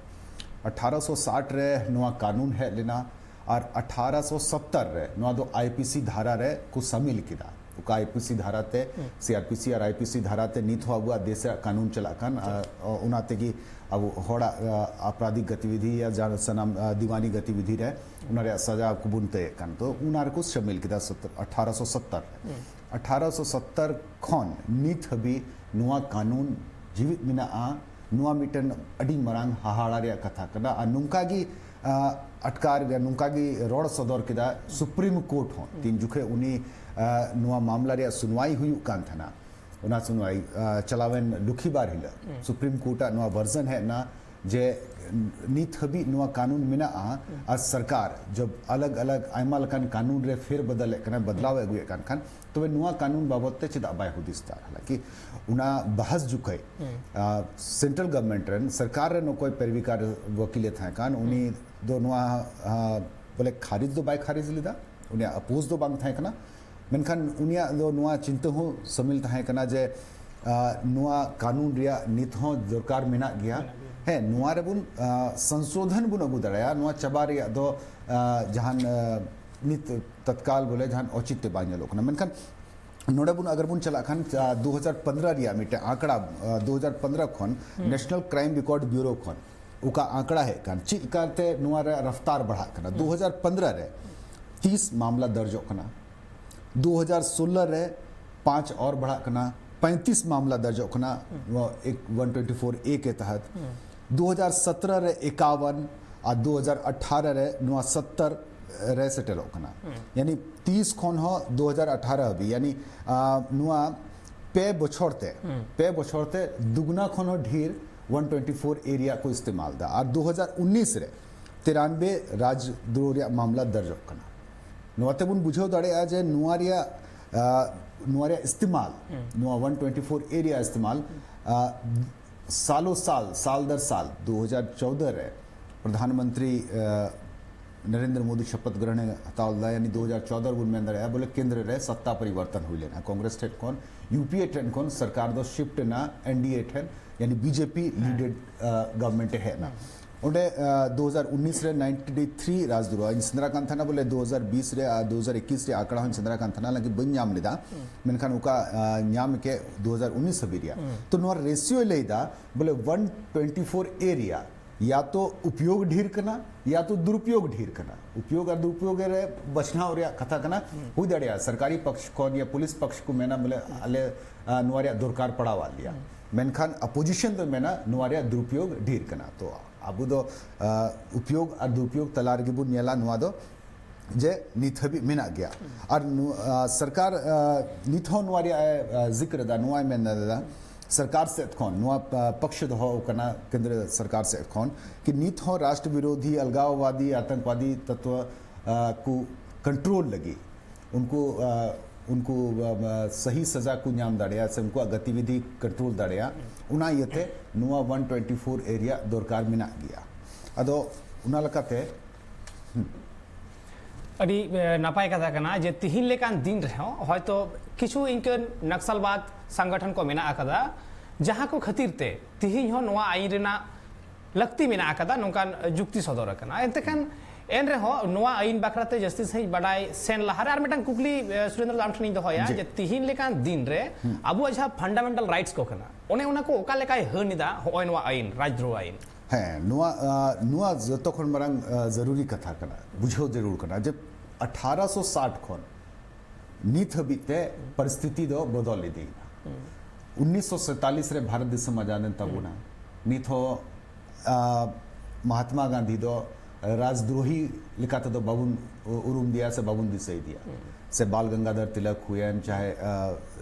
ᱟᱴᱷᱟᱨᱚᱥᱚ ᱥᱟᱴ ᱨᱮ ᱱᱚᱣᱟ ᱠᱟᱹᱱᱩᱱ ᱦᱮᱡ ᱞᱮᱱᱟ ᱟᱨ ᱟᱴᱷᱟᱨᱚᱥᱚ ᱥᱚᱛᱛᱚᱨ ᱨᱮ ᱱᱚᱣᱟ ᱫᱚ ᱟᱭ ᱯᱤ ᱥᱤ ᱫᱷᱟᱨᱟ ᱨᱮ ᱠᱚ ᱥᱟᱢᱤᱞ ᱠᱮᱫᱟ᱾ ᱚᱠᱟ ᱟᱭ ᱯᱤ ᱥᱤ ᱫᱷᱟᱨᱟ ᱛᱮ, ᱥᱤ ᱟᱨ P C R I P C ᱫᱷᱟᱨᱟ ᱛᱮ ᱱᱤᱛ ᱦᱚᱸ ᱟᱵᱚᱣᱟᱜ ᱫᱮᱥ ᱨᱮᱭᱟᱜ ᱠᱟᱹᱱᱩᱱ ᱪᱟᱞᱟᱜ ᱠᱟᱱ, ᱟ, ᱚᱱᱟ ᱛᱮᱜᱮ ᱟᱵᱚ ᱦᱚᱲᱟᱜ, ᱟ, ᱟᱯᱨᱟᱫᱷᱤᱠ ᱜᱚᱛᱤᱵᱤᱫᱷᱤ ᱭᱟ ᱡᱟᱦᱟᱸ ᱥᱟᱱᱟᱢ, ᱟ, ᱫᱤᱣᱟᱱᱤ ᱜᱚᱛᱤᱵᱤᱫᱷᱤ ᱨᱮ ᱚᱱᱟ ᱨᱮᱭᱟᱜ ᱥᱟᱡᱟ ᱠᱚᱵᱚᱱ ᱛᱟᱹᱭᱮᱫ ᱠᱟᱱ, ᱛᱚ ᱚᱱᱟ ᱨᱮᱠᱚ ᱥᱟᱢᱤᱞ ᱠᱮᱫᱟ ᱥᱚᱛᱛᱚᱨ, ᱟᱴᱷᱟᱨᱚᱥᱚ ᱥᱚᱛᱛᱚᱨ ᱨᱮ᱾ ᱟᱴᱷᱟᱨᱚᱥᱚ ᱥᱚᱛᱛᱚᱨ ᱠᱷᱚᱱ ᱱᱤᱛ ᱦᱟᱹᱵᱤᱡ ᱱᱚᱣᱟ ᱠᱟᱹᱱᱩᱱ ᱡᱤᱣᱤᱫ ᱢᱮᱱᱟᱜᱼᱟ᱾ ᱱᱚᱣᱟ ᱢᱤᱫᱴᱮᱱ ᱟᱹᱰᱤ ᱢᱟᱨᱟᱝ ᱦᱟᱦᱟᱲᱟ ᱨᱮᱭᱟᱜ ᱠᱟᱛᱷᱟ ᱠᱟᱱᱟ᱾ ᱟᱨ ᱱᱚᱝᱠᱟ ᱜᱮ, ᱟ, ᱟᱴᱠᱟᱨ ᱜᱮ, ᱱᱚᱝᱠᱟ ᱜᱮ ᱨᱚᱲ ᱥᱚᱫᱚᱨ ᱠᱮᱫᱟ ᱥᱩᱯᱨᱤᱢ ᱠᱳᱨᱴ ᱦᱚᱸ᱾ ᱛᱤᱱ ᱡᱚᱠᱷᱮᱡ ᱩᱱᱤ, ᱟ, ᱱᱚᱣᱟ ᱢᱟᱢᱞᱟ ᱨᱮᱭᱟᱜ ᱥᱩᱱᱣᱟᱭ ᱦᱩᱭᱩᱜ ᱠᱟᱱ ᱛᱟᱦᱮᱱᱟ, ᱚᱱᱟ ᱥᱩᱱᱣᱟᱭ, ᱟ, ᱪᱟᱞᱟᱣᱮᱱ ᱞᱩᱠᱷᱤᱵᱟᱨ ᱦᱤᱞᱳᱜ ᱥᱩᱯᱨᱤᱢ ᱠᱳᱨᱴ ᱟᱜ ᱱᱚᱣᱟ ᱵᱷᱟᱨᱡᱚᱱ ᱦᱮᱡ ᱮᱱᱟ ᱡᱮ ᱱᱤᱛ ᱦᱟᱹᱵᱤᱡ ᱱᱚᱣᱟ ᱠᱟᱹᱱᱩᱱ ᱢᱮᱱᱟᱜᱼᱟ ᱟᱨ ᱥᱚᱨᱠᱟᱨ ᱡᱚᱵ ᱟᱞᱟᱜᱽ ᱟᱞᱟᱜᱽ ᱟᱭᱢᱟ ᱞᱮᱠᱟᱱ ᱠᱟᱹᱱᱩᱱ ᱨᱮ ᱯᱷᱮᱨ ᱵᱚᱫᱚᱞᱮᱫ ᱠᱟᱱᱟ, ᱵᱚᱫᱞᱟᱣ ᱮ ᱟᱹᱜᱩᱭᱮᱫ ᱠᱟᱱ ᱠᱷᱟᱱ, ᱛᱚᱵᱮ ᱱᱚᱣᱟ ᱠᱟᱹᱱᱩᱱ ᱵᱟᱵᱚᱛ ᱛᱮ ᱪᱮᱫᱟᱜ ᱵᱟᱭ ᱦᱩᱫᱤᱥ ᱮᱫᱟ? ᱦᱟᱞᱟᱝᱠᱤ ᱚᱱᱟ ᱵᱟᱦᱟᱥ ᱡᱚᱠᱷᱮᱡ, ᱟ, ᱥᱮᱱᱴᱨᱟᱞ ᱜᱚᱵᱷᱚᱨᱱᱢᱮᱱᱴ ᱨᱮᱱ, ᱥᱚᱨᱠᱟᱨ ᱨᱮᱱ ᱚᱠᱚᱭ ᱯᱮᱨᱵᱤᱠᱟᱨ ᱣᱟᱹᱠᱤᱞᱮ ᱛᱟᱦᱮᱸ ᱠᱟᱱ, ᱩᱱᱤ ᱫᱚ ᱱᱚᱣᱟ, ᱟ, ᱵᱚᱞᱮ ᱠᱷᱟᱨᱤᱡ ᱫᱚ ᱵᱟᱭ ᱠᱷᱟᱨᱤᱡ ᱞᱮᱫᱟ, ᱩᱱᱤᱭᱟᱜ ᱚᱯᱳᱡᱽ ᱫᱚ ᱵᱟᱝ ᱛᱟᱦᱮᱸ ᱠᱟᱱᱟ᱾ ᱢᱮᱱᱠᱷᱟᱱ ᱩᱱᱤᱭᱟᱜ ᱫᱚ ᱱᱚᱣᱟ ᱪᱤᱱᱛᱟᱹ ᱦᱚᱸ ᱥᱟᱹᱢᱤᱞ ᱛᱟᱦᱮᱸ ᱠᱟᱱᱟ ᱡᱮ, ᱟ, ᱱᱚᱣᱟ ᱠᱟᱹᱱᱩᱱ ᱨᱮᱭᱟᱜ ᱱᱤᱛ ᱦᱚᱸ ᱫᱚᱨᱠᱟᱨ ᱢᱮᱱᱟᱜ ᱜᱮᱭᱟ᱾ ᱢᱮᱱᱟᱜ ᱜᱮᱭᱟ᱾ ᱦᱮᱸ, ᱱᱚᱣᱟ ᱨᱮᱵᱚᱱ, ᱟ, ᱥᱚᱝᱥᱳᱫᱷᱚᱱ ᱵᱚᱱ ᱟᱹᱜᱩ ᱫᱟᱲᱮᱭᱟᱜᱼᱟ᱾ ᱱᱚᱣᱟ ᱪᱟᱵᱟ ᱨᱮᱭᱟᱜ ᱫᱚ, ᱟ, ᱡᱟᱦᱟᱱ, ᱟ, ᱱᱤᱛ ᱛᱚᱛᱠᱟᱞ ᱵᱚᱞᱮ ᱡᱟᱦᱟᱱ ᱚᱪᱤᱛᱮ ᱵᱟᱭ ᱧᱮᱞᱚᱜ ᱠᱟᱱᱟ᱾ ᱢᱮᱱᱠᱷᱟᱱ ᱱᱚᱰᱮ ᱵᱚᱱ, ᱟᱜᱟᱨ ᱵᱚᱱ ᱪᱟᱞᱟᱜ ᱠᱷᱟᱱ, ᱟ, ᱫᱩ ᱦᱟᱡᱟᱨ ᱯᱚᱱᱫᱽᱨᱚ ᱨᱮᱭᱟᱜ ᱢᱤᱫᱴᱮᱱ ᱟᱸᱠᱲᱟ, ᱟ, ᱫᱩ ᱦᱟᱡᱟᱨ ᱯᱚᱱᱫᱽᱨᱚ ᱠᱷᱚᱱ ᱱᱮᱥᱱᱟᱞ ᱠᱨᱟᱭᱤᱢ ᱨᱮᱠᱚᱨᱰ ᱵᱤᱭᱩᱨᱳ ᱠᱷᱚᱱ ᱚᱠᱟ ᱟᱸᱠᱲᱟ ᱦᱮᱡ ᱠᱟᱱ, ᱪᱮᱫ ᱞᱮᱠᱟᱛᱮ ᱱᱚᱣᱟ ᱨᱮᱭᱟᱜ ᱨᱟᱯᱷᱛᱟᱨ ᱵᱟᱲᱦᱟᱜ ᱠᱟᱱᱟ᱾ ᱫᱩ ᱦᱟᱡᱟᱨ ᱯᱚᱱᱫᱽᱨᱚ ᱨᱮ ᱛᱤᱥ ᱢᱟᱢᱞᱟ ᱫᱚᱨᱡᱚᱜ ᱠᱟᱱᱟ, ᱫᱩ ᱦᱟᱡᱟᱨ ᱥᱳᱞᱞᱳ ᱨᱮ ᱯᱟᱸᱪ ᱚᱨ ᱵᱟᱲᱦᱟᱜ ᱠᱟᱱᱟ, ᱯᱮᱸᱛᱤᱥ ᱢᱟᱢᱞᱟ ᱫᱚᱨᱡᱚᱜ ᱠᱟᱱᱟ ᱱᱚᱣᱟ ᱮᱠ-, ᱚᱣᱟᱱ ᱴᱩᱭᱮᱱᱴᱤ ᱯᱷᱳᱨ ᱮ ᱠᱮ ᱛᱟᱦᱟᱛ, ᱫᱩ ᱦᱟᱡᱟᱨ ᱥᱚᱛᱨᱚ ᱨᱮ ᱮᱠᱟᱣᱟᱱ, ᱟᱨ ᱫᱩ ᱦᱟᱡᱟᱨ ᱟᱴᱷᱟᱨᱚ ᱨᱮ ᱱᱚᱣᱟ ᱥᱚᱛᱛᱚᱨ ᱨᱮ ᱥᱮᱴᱮᱨᱚᱜ ᱠᱟᱱᱟ᱾ ᱦᱩᱸ᱾ ᱭᱟᱱᱤ ᱛᱤᱥ ᱠᱷᱚᱱ ᱦᱚᱸ ᱫᱩ ᱦᱟᱡᱟᱨ ᱟᱴᱷᱟᱨᱚ ᱦᱟᱹᱵᱤᱡ, ᱭᱟᱱᱤ, ᱟ, ᱱᱚᱣᱟ ᱯᱮ ᱵᱚᱪᱷᱚᱨ ᱛᱮ, ᱦᱩᱸ᱾ ᱯᱮ ᱵᱚᱪᱷᱚᱨ ᱛᱮ ᱫᱩᱜᱩᱱᱟ ᱠᱷᱚᱱ ᱦᱚᱸ ᱰᱷᱮᱨ ᱚᱣᱟᱱ ᱴᱩᱭᱮᱱᱴᱤ ᱯᱷᱳᱨ ᱮ ᱨᱮᱭᱟᱜ ᱠᱚ ᱤᱥᱛᱮᱢᱟᱞ ᱮᱫᱟ᱾ ᱟᱨ ᱫᱩ ᱦᱟᱡᱟᱨ ᱩᱱᱤᱥ ᱨᱮ ᱛᱤᱨᱟᱱᱵᱮ ᱨᱟᱡᱽᱫᱨᱳᱦ ᱨᱮᱭᱟᱜ ᱢᱟᱢᱞᱟ ᱫᱟᱨᱡᱚᱜ ᱠᱟᱱᱟ᱾ ᱱᱚᱣᱟ ᱛᱮᱵᱚᱱ ᱵᱩᱡᱷᱟᱹᱣ ᱫᱟᱲᱮᱭᱟᱜᱼᱟ ᱡᱮ ᱱᱚᱣᱟ ᱨᱮᱭᱟᱜ, ᱟ, ᱱᱚᱣᱟ ᱨᱮᱭᱟᱜ ᱤᱥᱛᱮᱢᱟᱞ, ᱦᱩᱸ᱾ ᱱᱚᱣᱟ ᱚᱣᱟᱱ ᱴᱩᱭᱮᱱᱴᱤ ᱯᱷᱳᱨ ᱮ ᱨᱮᱭᱟᱜ ᱤᱥᱛᱮᱢᱟᱞ, ᱟ, ᱥᱟᱞᱳ ᱥᱟᱞ, ᱥᱟᱞ ᱫᱟᱨ ᱥᱟᱞ, ᱫᱩ ᱦᱟᱡᱟᱨ ᱪᱳᱣᱫᱚ ᱨᱮ ᱯᱨᱚᱫᱷᱟᱱ ᱢᱚᱱᱛᱨᱤ, ᱟ, ᱱᱚᱨᱮᱱᱫᱨᱚ ᱢᱳᱫᱤ ᱥᱚᱯᱚᱛ ᱜᱨᱚᱦᱚᱱ ᱮ ᱦᱟᱛᱟᱣ ᱞᱮᱫᱟ, ᱭᱟᱱᱤ ᱫᱩ ᱦᱟᱡᱟᱨ ᱪᱳᱣᱫᱚ ᱨᱮᱵᱚᱱ ᱢᱮᱱ ᱫᱟᱲᱮᱭᱟᱜᱼᱟ, ᱵᱚᱞᱮ ᱠᱮᱱᱫᱨᱚ ᱨᱮ ᱥᱚᱛᱛᱟ ᱯᱚᱨᱤᱵᱚᱨᱛᱚᱱ ᱦᱩᱭ ᱞᱮᱱᱟ᱾ ᱠᱚᱝᱜᱨᱮᱥ ᱴᱷᱮᱱ ᱠᱷᱚᱱ ᱭᱩ ᱯᱤ ᱮ ᱴᱷᱮᱱ ᱠᱷᱚᱱ ᱥᱚᱨᱠᱟᱨ ᱫᱚ ᱥᱤᱯᱷᱴ ᱮᱱᱟ ᱮᱱ ᱰᱤ ᱮ ᱴᱷᱮᱱ, ᱭᱟᱱᱤ ᱵᱤ ᱡᱮ ᱯᱤ ᱞᱤᱰᱮᱰ, ᱟ, ᱜᱚᱵᱷᱚᱨᱱᱢᱮᱱᱴ ᱮ ᱦᱮᱡ ᱮᱱᱟ᱾ ᱚᱸᱰᱮ, ᱟ, ᱫᱩ ᱦᱟᱡᱟᱨ ᱩᱱᱤᱥ ᱨᱮ ᱱᱟᱭᱤᱱᱴᱤ ᱛᱷᱨᱤ ᱨᱟᱡᱽᱫᱨᱳᱦ ᱤᱧ ᱥᱮᱸᱫᱽᱨᱟ ᱠᱟᱱ ᱛᱟᱦᱮᱱᱟ, ᱵᱚᱞᱮ ᱫᱩ ᱦᱟᱡᱟᱨ ᱵᱤᱥ ᱨᱮ ᱟᱨ ᱫᱩ ᱦᱟᱡᱟᱨ ᱤᱠᱤᱥ ᱨᱮ ᱟᱸᱠᱲᱟ ᱦᱚᱸᱧ ᱥᱮᱸᱫᱽᱨᱟ ᱠᱟᱱ ᱛᱟᱦᱮᱱᱟ, ᱞᱮᱠᱤᱱ ᱵᱟᱹᱧ ᱧᱟᱢ ᱞᱮᱫᱟ᱾ ᱦᱩᱸ᱾ ᱢᱮᱱᱠᱷᱟᱱ ᱚᱠᱟ, ᱟ, ᱧᱟᱢ ᱠᱮ ᱫᱩ ᱦᱟᱡᱟᱨ ᱩᱱᱤᱥ ᱦᱟᱹᱵᱤᱡ ᱨᱮᱭᱟᱜ᱾ ᱦᱩᱸ᱾ ᱛᱚ ᱱᱚᱣᱟ ᱨᱮᱥᱤᱭᱳ ᱞᱟᱹᱭ ᱮᱫᱟ ᱵᱚᱞᱮ ᱚᱣᱟᱱ ᱴᱩᱭᱮᱱᱴᱤ ᱯᱷᱳᱨ ᱮ ᱨᱮᱭᱟᱜ ᱭᱟ ᱛᱚ ᱩᱯᱭᱳᱜ ᱰᱷᱮᱨ ᱠᱟᱱᱟ, ᱭᱟ ᱛᱚ ᱫᱩᱨᱩᱯᱭᱳᱜ ᱰᱷᱮᱨ ᱠᱟᱱᱟ᱾ ᱩᱯᱭᱳᱜ ᱟᱨ ᱫᱩᱨᱩᱯᱭᱳᱜ ᱨᱮ ᱵᱟᱪᱷᱱᱟᱣ ᱨᱮᱭᱟᱜ ᱠᱟᱛᱷᱟ ᱠᱟᱱᱟ᱾ ᱦᱩᱸ᱾ ᱦᱩᱭ ᱫᱟᱲᱮᱭᱟᱜᱼᱟ ᱥᱚᱨᱠᱟᱨᱤ ᱯᱚᱠᱥ ᱠᱷᱚᱱ ᱭᱟ ᱯᱩᱞᱤᱥ ᱯᱚᱠᱥ ᱠᱚ ᱢᱮᱱᱟ ᱵᱚᱞᱮ ᱟᱞᱮ, ᱟ, ᱱᱚᱣᱟ ᱨᱮᱭᱟᱜ ᱫᱚᱨᱠᱟᱨ ᱯᱟᱲᱟᱣᱟᱫ ᱞᱮᱭᱟ᱾ ᱦᱩᱸ᱾ ᱢᱮᱱᱠᱷᱟᱱ ᱚᱯᱳᱡᱤᱥᱚᱱ ᱫᱚ ᱢᱮᱱᱟ ᱱᱚᱣᱟ ᱨᱮᱭᱟᱜ ᱫᱩᱨᱩᱯᱭᱳᱜ ᱰᱷᱮᱨ ᱠᱟᱱᱟ᱾ ᱛᱚ ᱟᱵᱚ ᱫᱚ, ᱟ, ᱩᱯᱭᱳᱜ ᱟᱨ ᱫᱩᱨᱩᱯᱭᱳᱜ ᱛᱟᱞᱟ ᱨᱮᱜᱮ ᱵᱚᱱ ᱧᱮᱞᱟ ᱱᱚᱣᱟ ᱫᱚ, ᱡᱮ ᱱᱤᱛ ᱦᱟᱹᱵᱤᱡ ᱢᱮᱱᱟᱜ ᱜᱮᱭᱟ᱾ ᱟᱨ ᱱᱚ-, ᱟ, ᱥᱚᱨᱠᱟᱨ, ᱟ, ᱱᱤᱛ ᱦᱚᱸ ᱱᱚᱣᱟ ᱨᱮᱭᱟᱜ ᱮ, ᱟ, ᱡᱤᱠᱨ ᱮᱫᱟ, ᱱᱚᱣᱟᱭ ᱢᱮᱱ ᱮᱫᱟ, ᱥᱚᱨᱠᱟᱨ ᱥᱮᱫ ᱠᱷᱚᱱ ᱱᱚᱣᱟ, ᱟ, ᱯᱚᱠᱥ ᱫᱚᱦᱚ ᱟᱠᱟᱱᱟ ᱠᱮᱱᱫᱨᱚ ᱥᱚᱨᱠᱟᱨ ᱥᱮᱫ ᱠᱷᱚᱱ ᱠᱤ ᱱᱤᱛ ᱦᱚᱸ ᱨᱟᱥᱴᱨ ᱵᱤᱨᱳᱫᱷᱤ, ᱟᱞᱜᱟᱣᱣᱟᱫᱤ, ᱟᱛᱚᱝᱠᱣᱟᱫᱤ ᱛᱚᱛᱣᱚ, ᱟ, ᱠᱚ ᱠᱚᱱᱴᱨᱳᱞ ᱞᱟᱹᱜᱤᱫ, ᱩᱱᱠᱩ, ᱟ, ᱩᱱᱠᱩ, ᱟ, ᱟ, ᱥᱟᱹᱦᱤ ᱥᱟᱡᱟ ᱠᱚ ᱧᱟᱢ ᱫᱟᱲᱮᱭᱟᱜ ᱥᱮ ᱩᱱᱠᱩᱣᱟᱜ ᱜᱚᱛᱤᱵᱤᱫᱷᱤ ᱠᱚᱱᱴᱨᱳᱞ ᱫᱟᱲᱮᱭᱟᱜ, ᱚᱱᱟ ᱤᱭᱟᱹᱛᱮ ᱱᱚᱣᱟ ᱚᱣᱟᱱ ᱴᱩᱭᱮᱱᱴᱤ ᱯᱷᱳᱨ ᱮ ᱨᱮᱭᱟᱜ ᱫᱚᱨᱠᱟᱨ ᱢᱮᱱᱟᱜ ᱜᱮᱭᱟ᱾ ᱟᱫᱚ ᱚᱱᱟ ᱞᱮᱠᱟᱛᱮ, ᱦᱩᱸ᱾ ᱟᱹᱰᱤ, ᱮ, ᱱᱟᱯᱟᱭ ᱠᱟᱛᱷᱟ ᱠᱟᱱᱟ ᱡᱮ ᱛᱤᱦᱤᱧ ᱞᱮᱠᱟᱱ ᱫᱤᱱ ᱨᱮᱦᱚᱸ ᱦᱚᱭᱛᱚ ᱠᱤᱪᱷᱩ ᱤᱱᱠᱟᱹᱱ ᱱᱟᱠᱥᱟᱞᱵᱟᱫ ᱥᱚᱝᱜᱚᱴᱷᱚᱱ ᱠᱚ ᱢᱮᱱᱟᱜ ᱟᱠᱟᱫᱟ, ᱡᱟᱦᱟᱸ ᱠᱚ ᱠᱷᱟᱹᱛᱤᱨ ᱛᱮ ᱛᱤᱦᱤᱧ ᱦᱚᱸ ᱱᱚᱣᱟ ᱟᱹᱭᱤᱱ ᱨᱮᱱᱟᱜ ᱞᱟᱹᱠᱛᱤ ᱢᱮᱱᱟᱜ ᱟᱠᱟᱫᱟ, ᱱᱚᱝᱠᱟᱱ ᱡᱩᱠᱛᱤ ᱥᱚᱫᱚᱨ ᱟᱠᱟᱱᱟ᱾ ᱮᱱᱛᱮ ᱠᱷᱟᱱ ᱮᱱ ᱨᱮᱦᱚᱸ ᱱᱚᱣᱟ ᱟᱹᱭᱤᱱ ᱵᱟᱠᱷᱨᱟ ᱛᱮ ᱡᱟᱹᱥᱛᱤ ᱥᱟᱺᱦᱤᱡ ᱵᱟᱰᱟᱭ ᱥᱮᱱ ᱞᱟᱦᱟᱨᱮ ᱟᱨ ᱢᱤᱫᱴᱟᱝ ᱠᱩᱠᱞᱤ, ᱮ, ᱥᱩᱨᱮᱱᱫᱨᱚ, ᱟᱢ ᱴᱷᱮᱱᱤᱧ ᱫᱚᱦᱚᱭᱟ ᱡᱮ ᱛᱤᱦᱤᱧ ᱞᱮᱠᱟᱱ ᱫᱤᱱ ᱨᱮ ᱟᱵᱚᱣᱟᱜ ᱡᱟᱦᱟᱸ ᱯᱷᱟᱱᱰᱟᱢᱮᱱᱴᱟᱞ ᱨᱟᱭᱤᱴᱥ ᱠᱚ ᱠᱟᱱᱟ, ᱚᱱᱮ ᱚᱱᱟ ᱠᱚ ᱚᱠᱟ ᱞᱮᱠᱟᱭ ᱦᱟᱹᱱ ᱮᱫᱟ ᱦᱚᱸᱜᱼᱚᱭ ᱱᱚᱣᱟ ᱟᱹᱭᱤᱱ, ᱨᱟᱡᱽᱫᱨᱳᱦ ᱟᱹᱭᱤᱱ? ᱦᱮᱸ, ᱱᱚᱣᱟ, ᱟ, ᱱᱚᱣᱟ ᱡᱚᱛᱚ ᱠᱷᱚᱱ ᱢᱟᱨᱟᱝ, ᱟ, ᱡᱟᱹᱨᱩᱨᱤ ᱠᱟᱛᱷᱟ ᱠᱟᱱᱟ, ᱵᱩᱡᱷᱟᱹᱣ ᱡᱟᱹᱨᱩᱲ ᱠᱟᱱᱟ ᱡᱮ ᱟᱴᱷᱟᱨᱚᱥᱚ ᱥᱟᱴ ᱠᱷᱚᱱ ᱱᱤᱛ ᱦᱟᱹᱵᱤᱡ ᱛᱮ ᱯᱚᱨᱤᱥᱛᱷᱤᱛᱤ ᱫᱚ ᱵᱚᱫᱚᱞ ᱤᱫᱤᱭᱮᱱᱟ᱾ ᱩᱱᱤᱥᱥᱚ ᱥᱟᱭᱛᱟᱞᱤᱥ ᱨᱮ ᱵᱷᱟᱨᱚᱛ ᱫᱤᱥᱚᱢ ᱟᱡᱟᱫ ᱮᱱ ᱛᱟᱵᱚᱱᱟ᱾ ᱱᱤᱛ ᱦᱚᱸ, ᱟ, ᱢᱟᱦᱟᱛᱢᱟ ᱜᱟᱱᱫᱷᱤ ᱫᱚ ᱨᱟᱡᱽᱫᱨᱳᱦᱤ ᱞᱮᱠᱟ ᱛᱮᱫᱚ ᱵᱟᱵᱚᱱ ᱩᱨᱩᱢ ᱫᱮᱭᱟ ᱥᱮ ᱵᱟᱵᱚᱱ ᱫᱤᱥᱟᱹᱭ ᱫᱮᱭᱟ᱾ ᱥᱮ ᱵᱟᱞ ᱜᱟᱝᱜᱟᱫᱷᱚᱨ ᱛᱤᱞᱚᱠ ᱦᱩᱭᱮᱱ, ᱪᱟᱦᱮ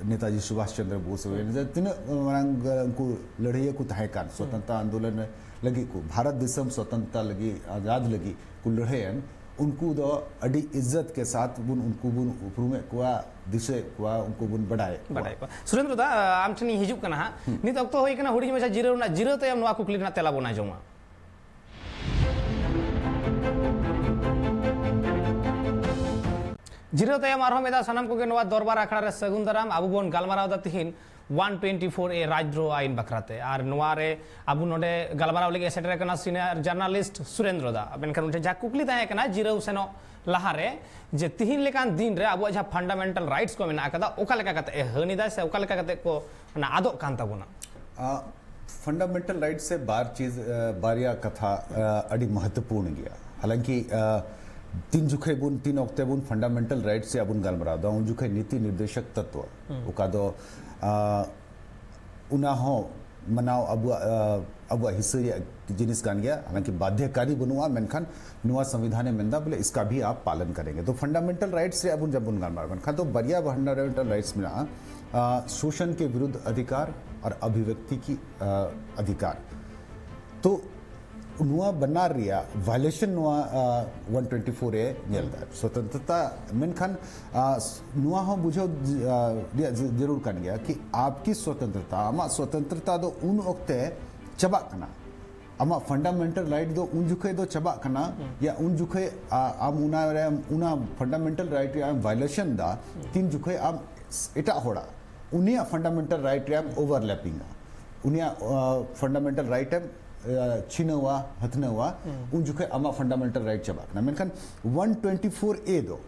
ᱱᱮᱛᱟᱡᱤ ᱥᱩᱵᱷᱟᱥ ᱪᱚᱱᱫᱨᱚ ᱵᱳᱥ ᱦᱩᱭᱮᱱ, ᱡᱮ ᱛᱤᱱᱟᱹᱜ ᱢᱟᱨᱟᱝ ᱩᱱᱠᱩ ᱞᱟᱹᱲᱦᱟᱹᱭᱤᱭᱟᱹ ᱠᱚ ᱛᱟᱦᱮᱸ ᱠᱟᱱ ᱥᱚᱛᱚᱱᱛᱨᱚ ᱟᱱᱫᱳᱞᱚᱱ ᱞᱟᱹᱜᱤᱫ ᱠᱚ, ᱵᱷᱟᱨᱚᱛ ᱫᱤᱥᱚᱢ ᱥᱚᱛᱚᱱᱛᱨᱚ ᱞᱟᱹᱜᱤᱫ, ᱟᱡᱟᱫ ᱞᱟᱹᱜᱤᱫ ᱠᱚ ᱞᱟᱹᱲᱦᱟᱹᱭᱮᱱ, ᱩᱱᱠᱩ ᱫᱚ ᱟᱹᱰᱤ ᱤᱡᱽᱡᱚᱛ ᱠᱮ ᱥᱟᱛᱷ ᱵᱚᱱ ᱩᱱᱠᱩ ᱵᱚᱱ ᱩᱯᱨᱩᱢᱮᱫ ᱠᱚᱣᱟ, ᱫᱤᱥᱟᱹᱭᱮᱫ ᱠᱚᱣᱟ, ᱩᱱᱠᱩ ᱵᱚᱱ ᱵᱟᱰᱟᱭᱮᱫ ᱠᱚᱣᱟ᱾ ᱵᱟᱰᱟᱭ ᱠᱚᱣᱟ᱾ ᱥᱩᱨᱮᱱᱫᱨᱚ ᱫᱟ, ᱟᱢ ᱴᱷᱮᱱᱤᱧ ᱦᱤᱡᱩᱜ ᱠᱟᱱᱟ ᱦᱟᱸᱜ᱾ ᱱᱤᱛ ᱚᱠᱛᱚ ᱦᱩᱭ ᱠᱟᱱᱟ ᱦᱩᱰᱤᱧ ᱢᱟᱪᱷᱟ ᱡᱤᱨᱟᱹᱣ ᱨᱮᱱᱟᱜ᱾ ᱡᱤᱨᱟᱹᱣ ᱛᱟᱭᱚᱢ ᱱᱚᱣᱟ ᱠᱩᱠᱞᱤ ᱨᱮᱱᱟᱜ ᱛᱮᱞᱟ ᱵᱚᱱ ᱟᱸᱡᱚᱢᱟ᱾ ᱡᱤᱨᱟᱹᱣ ᱛᱟᱭᱚᱢ ᱟᱨᱦᱚᱸ ᱢᱤᱫ ᱫᱷᱟᱣ ᱥᱟᱱᱟᱢ ᱠᱚᱜᱮ ᱱᱚᱣᱟ ᱫᱚᱨᱵᱟᱨ ᱟᱠᱷᱲᱟ ᱨᱮ ᱥᱟᱹᱜᱩᱱ ᱫᱟᱨᱟᱢ᱾ ᱟᱵᱚ ᱵᱚᱱ ᱜᱟᱞᱢᱟᱨᱟᱣ ᱮᱫᱟ ᱛᱤᱦᱤᱧ ᱚᱣᱟᱱ ᱴᱩᱭᱮᱱᱴᱤ ᱯᱷᱳᱨ ᱮ ᱨᱟᱡᱽᱫᱨᱳᱦ ᱟᱭᱤᱱ ᱵᱟᱠᱷᱨᱟᱛᱮ, ᱟᱨ ᱱᱚᱣᱟ ᱨᱮ ᱟᱵᱚ ᱱᱚᱰᱮ ᱜᱟᱞᱢᱟᱨᱟᱣ ᱞᱟᱹᱜᱤᱫ ᱮ ᱥᱮᱴᱮᱨ ᱟᱠᱟᱱᱟ ᱥᱤᱱᱤᱭᱟᱨ ᱡᱟᱨᱱᱟᱞᱤᱥᱴ ᱥᱩᱨᱮᱱᱫᱨᱚ ᱫᱟ᱾ ᱢᱮᱱᱠᱷᱟᱱ ᱩᱱᱤ ᱴᱷᱮᱱ ᱡᱟᱦᱟᱸ ᱠᱩᱠᱞᱤ ᱛᱟᱦᱮᱸ ᱠᱟᱱᱟ ᱡᱤᱨᱟᱹᱣ ᱥᱮᱱᱚᱜ ᱞᱟᱦᱟᱨᱮ, ᱡᱮ ᱛᱤᱦᱤᱧ ᱞᱮᱠᱟᱱ ᱫᱤᱱ ᱨᱮ ᱟᱵᱚᱣᱟᱜ ᱡᱟᱦᱟᱸ ᱯᱷᱟᱱᱰᱟᱢᱮᱱᱴᱟᱞ ᱨᱟᱭᱤᱴᱥ ᱠᱚ ᱢᱮᱱᱟᱜ ᱟᱠᱟᱫᱟ, ᱚᱠᱟ ᱞᱮᱠᱟ ᱠᱟᱛᱮ ᱮ ᱦᱟᱹᱱ ᱮᱫᱟᱭ ᱥᱮ ᱚᱠᱟ ᱞᱮᱠᱟ ᱠᱟᱛᱮ ᱠᱚ ᱚᱱᱟ ᱟᱫᱚᱜ ᱠᱟᱱ ᱛᱟᱵᱚᱱᱟ? ᱯᱷᱟᱱᱰᱟᱢᱮᱱᱴᱟᱞ ᱨᱟᱭᱤᱴ ᱥᱮ ᱵᱟᱨ ᱪᱤᱡᱽ, ᱟ, ᱵᱟᱨᱭᱟ ᱠᱟᱛᱷᱟ, ᱟ, ᱟᱹᱰᱤ ᱢᱚᱦᱚᱛᱛᱚᱯᱩᱨᱱ ᱜᱮᱭᱟ᱾ ᱦᱟᱞᱟᱝᱠᱤ, ᱟ, ᱛᱤᱱ ᱡᱚᱠᱷᱮᱡ ᱵᱚᱱ, ᱛᱤᱱ ᱚᱠᱛᱮ ᱵᱚᱱ ᱯᱷᱟᱱᱰᱟᱢᱮᱱᱴᱟᱞ ᱨᱟᱭᱤᱴ ᱥᱮ ᱟᱵᱚᱱ ᱜᱟᱞᱢᱟᱨᱟᱣ ᱮᱫᱟ, ᱩᱱ ᱡᱚᱠᱷᱮᱡ ᱱᱤᱛᱤ ᱱᱤᱨᱫᱮᱥᱚᱠ ᱛᱚᱛᱛᱣᱚ, ᱚᱠᱟ ᱫᱚ, ᱟ, ᱚᱱᱟ ᱦᱚᱸ ᱢᱟᱱᱟᱣ ᱟᱵᱚᱣᱟᱜ, ᱟ, ᱟᱵᱚᱣᱟᱜ ᱦᱤᱥᱟᱹ ᱨᱮᱭᱟᱜ ᱡᱤᱱᱤᱥ ᱠᱟᱱ ᱜᱮᱭᱟ, ᱦᱟᱞᱟᱝᱠᱤ ᱵᱟᱫᱷᱭᱚᱠᱟᱨᱤ ᱵᱟᱹᱱᱩᱜᱼᱟ, ᱢᱮᱱᱠᱷᱟᱱ ᱱᱚᱣᱟ ᱥᱚᱝᱵᱤᱫᱷᱟᱱ ᱮ ᱢᱮᱱᱫᱟ ᱵᱚᱞᱮ ᱤᱥᱠᱟ ᱵᱷᱤ ᱟᱯ ᱯᱟᱞᱚᱱ ᱠᱟᱨᱮᱸᱜᱮ᱾ ᱛᱚ ᱯᱷᱟᱱᱰᱟᱢᱮᱱᱴᱟᱞ ᱨᱟᱭᱤᱴᱥ ᱨᱮᱭᱟᱜ ᱵᱚᱱ ᱡᱟᱵ ᱵᱚᱱ ᱜᱟᱞᱢᱟᱨᱟᱣ, ᱢᱮᱱᱠᱷᱟᱱ ᱫᱚ ᱵᱟᱨᱭᱟ ᱯᱷᱟᱱᱰᱟᱢᱮᱱᱴᱟᱞ ᱨᱟᱭᱤᱴᱥ ᱢᱮᱱᱟᱜᱼᱟ, ᱟ, ᱥᱳᱥᱚᱱ ᱠᱮ ᱵᱤᱨᱩᱫᱷ ᱚᱫᱷᱤᱠᱟᱨ ᱟᱨ ᱚᱵᱷᱤᱵᱭᱚᱠᱛᱤ ᱠᱤ, ᱟ, ᱚᱫᱷᱤᱠᱟᱨ᱾ ᱛᱚ ᱱᱚᱣᱟ ᱵᱟᱱᱟᱨ ᱨᱮᱭᱟᱜ ᱵᱷᱟᱭᱞᱮᱥᱚᱱ ᱱᱚᱣᱟ, ᱟ, ᱚᱣᱟᱱ ᱴᱩᱭᱮᱱᱴᱤ ᱯᱷᱳᱨ ᱮ ᱧᱮᱞ ᱮᱫᱟ᱾ ᱥᱚᱛᱚᱱᱛᱨᱚᱛᱟ ᱢᱮᱱᱠᱷᱟᱱ, ᱟ, ᱱᱚᱣᱟ ᱦᱚᱸ ᱵᱩᱡᱷᱟᱹᱣ ᱡ-, ᱟ, ᱨᱮᱭᱟᱜ ᱡ-, ᱡᱟᱹᱨᱩᱲ ᱠᱟᱱ ᱜᱮᱭᱟ ᱠᱤ ᱟᱯᱠᱤ ᱥᱚᱛᱚᱱᱛᱨᱚᱛᱟ, ᱟᱢᱟᱜ ᱥᱚᱛᱚᱱᱛᱨᱚᱛᱟ ᱫᱚ ᱩᱱ ᱚᱠᱛᱮ ᱪᱟᱵᱟᱜ ᱠᱟᱱᱟ, ᱟᱢᱟᱜ ᱯᱷᱟᱱᱰᱟᱢᱮᱱᱴᱟᱞ ᱨᱟᱭᱤᱴ ᱫᱚ ᱩᱱ ᱡᱚᱠᱷᱮᱡ ᱫᱚ ᱪᱟᱵᱟᱜ ᱠᱟᱱᱟ, ᱭᱟ ᱩᱱ ᱡᱚᱠᱷᱮᱡ, ᱟ, ᱟᱢ ᱚᱱᱟ ᱨᱮ, ᱚᱱᱟ ᱯᱷᱟᱱᱰᱟᱢᱮᱱᱴᱟᱞ ᱨᱟᱭᱤᱴ ᱨᱮᱭᱟᱜ ᱮᱢ ᱵᱷᱟᱭᱞᱮᱥᱚᱱ ᱫᱟ, ᱛᱤᱱ ᱡᱚᱠᱷᱮᱡ ᱟᱢ ᱮᱴᱟᱜ ᱦᱚᱲᱟᱜ ᱩᱱᱤᱭᱟᱜ ᱯᱷᱟᱱᱰᱟᱢᱮᱱᱴᱟᱞ ᱨᱟᱭᱤᱴ ᱨᱮ ᱟᱢ ᱳᱵᱷᱟᱨᱞᱮᱯᱤᱝ ᱟ, ᱩᱱᱤᱭᱟᱜ, ᱟ, ᱯᱷᱟᱱᱰᱟᱢᱮᱱᱴᱟᱞ ᱨᱟᱭᱤᱴ ᱮᱢ, ᱟ, ᱪᱷᱤᱱᱟᱹᱣᱟ, ᱦᱟᱹᱛᱱᱟᱹᱣᱟ, ᱩᱱ ᱡᱚᱠᱷᱮᱡ ᱟᱢᱟᱜ ᱯᱷᱟᱱᱰᱟᱢᱮᱱᱴᱟᱞ ᱨᱟᱭᱤᱴ ᱪᱟᱵᱟᱜ ᱠᱟᱱᱟ᱾ ᱢᱮᱱᱠᱷᱟᱱ ᱚᱣᱟᱱ ᱴᱩᱭᱮᱱᱴᱤ ᱯᱷᱳᱨ ᱮ ᱫᱚ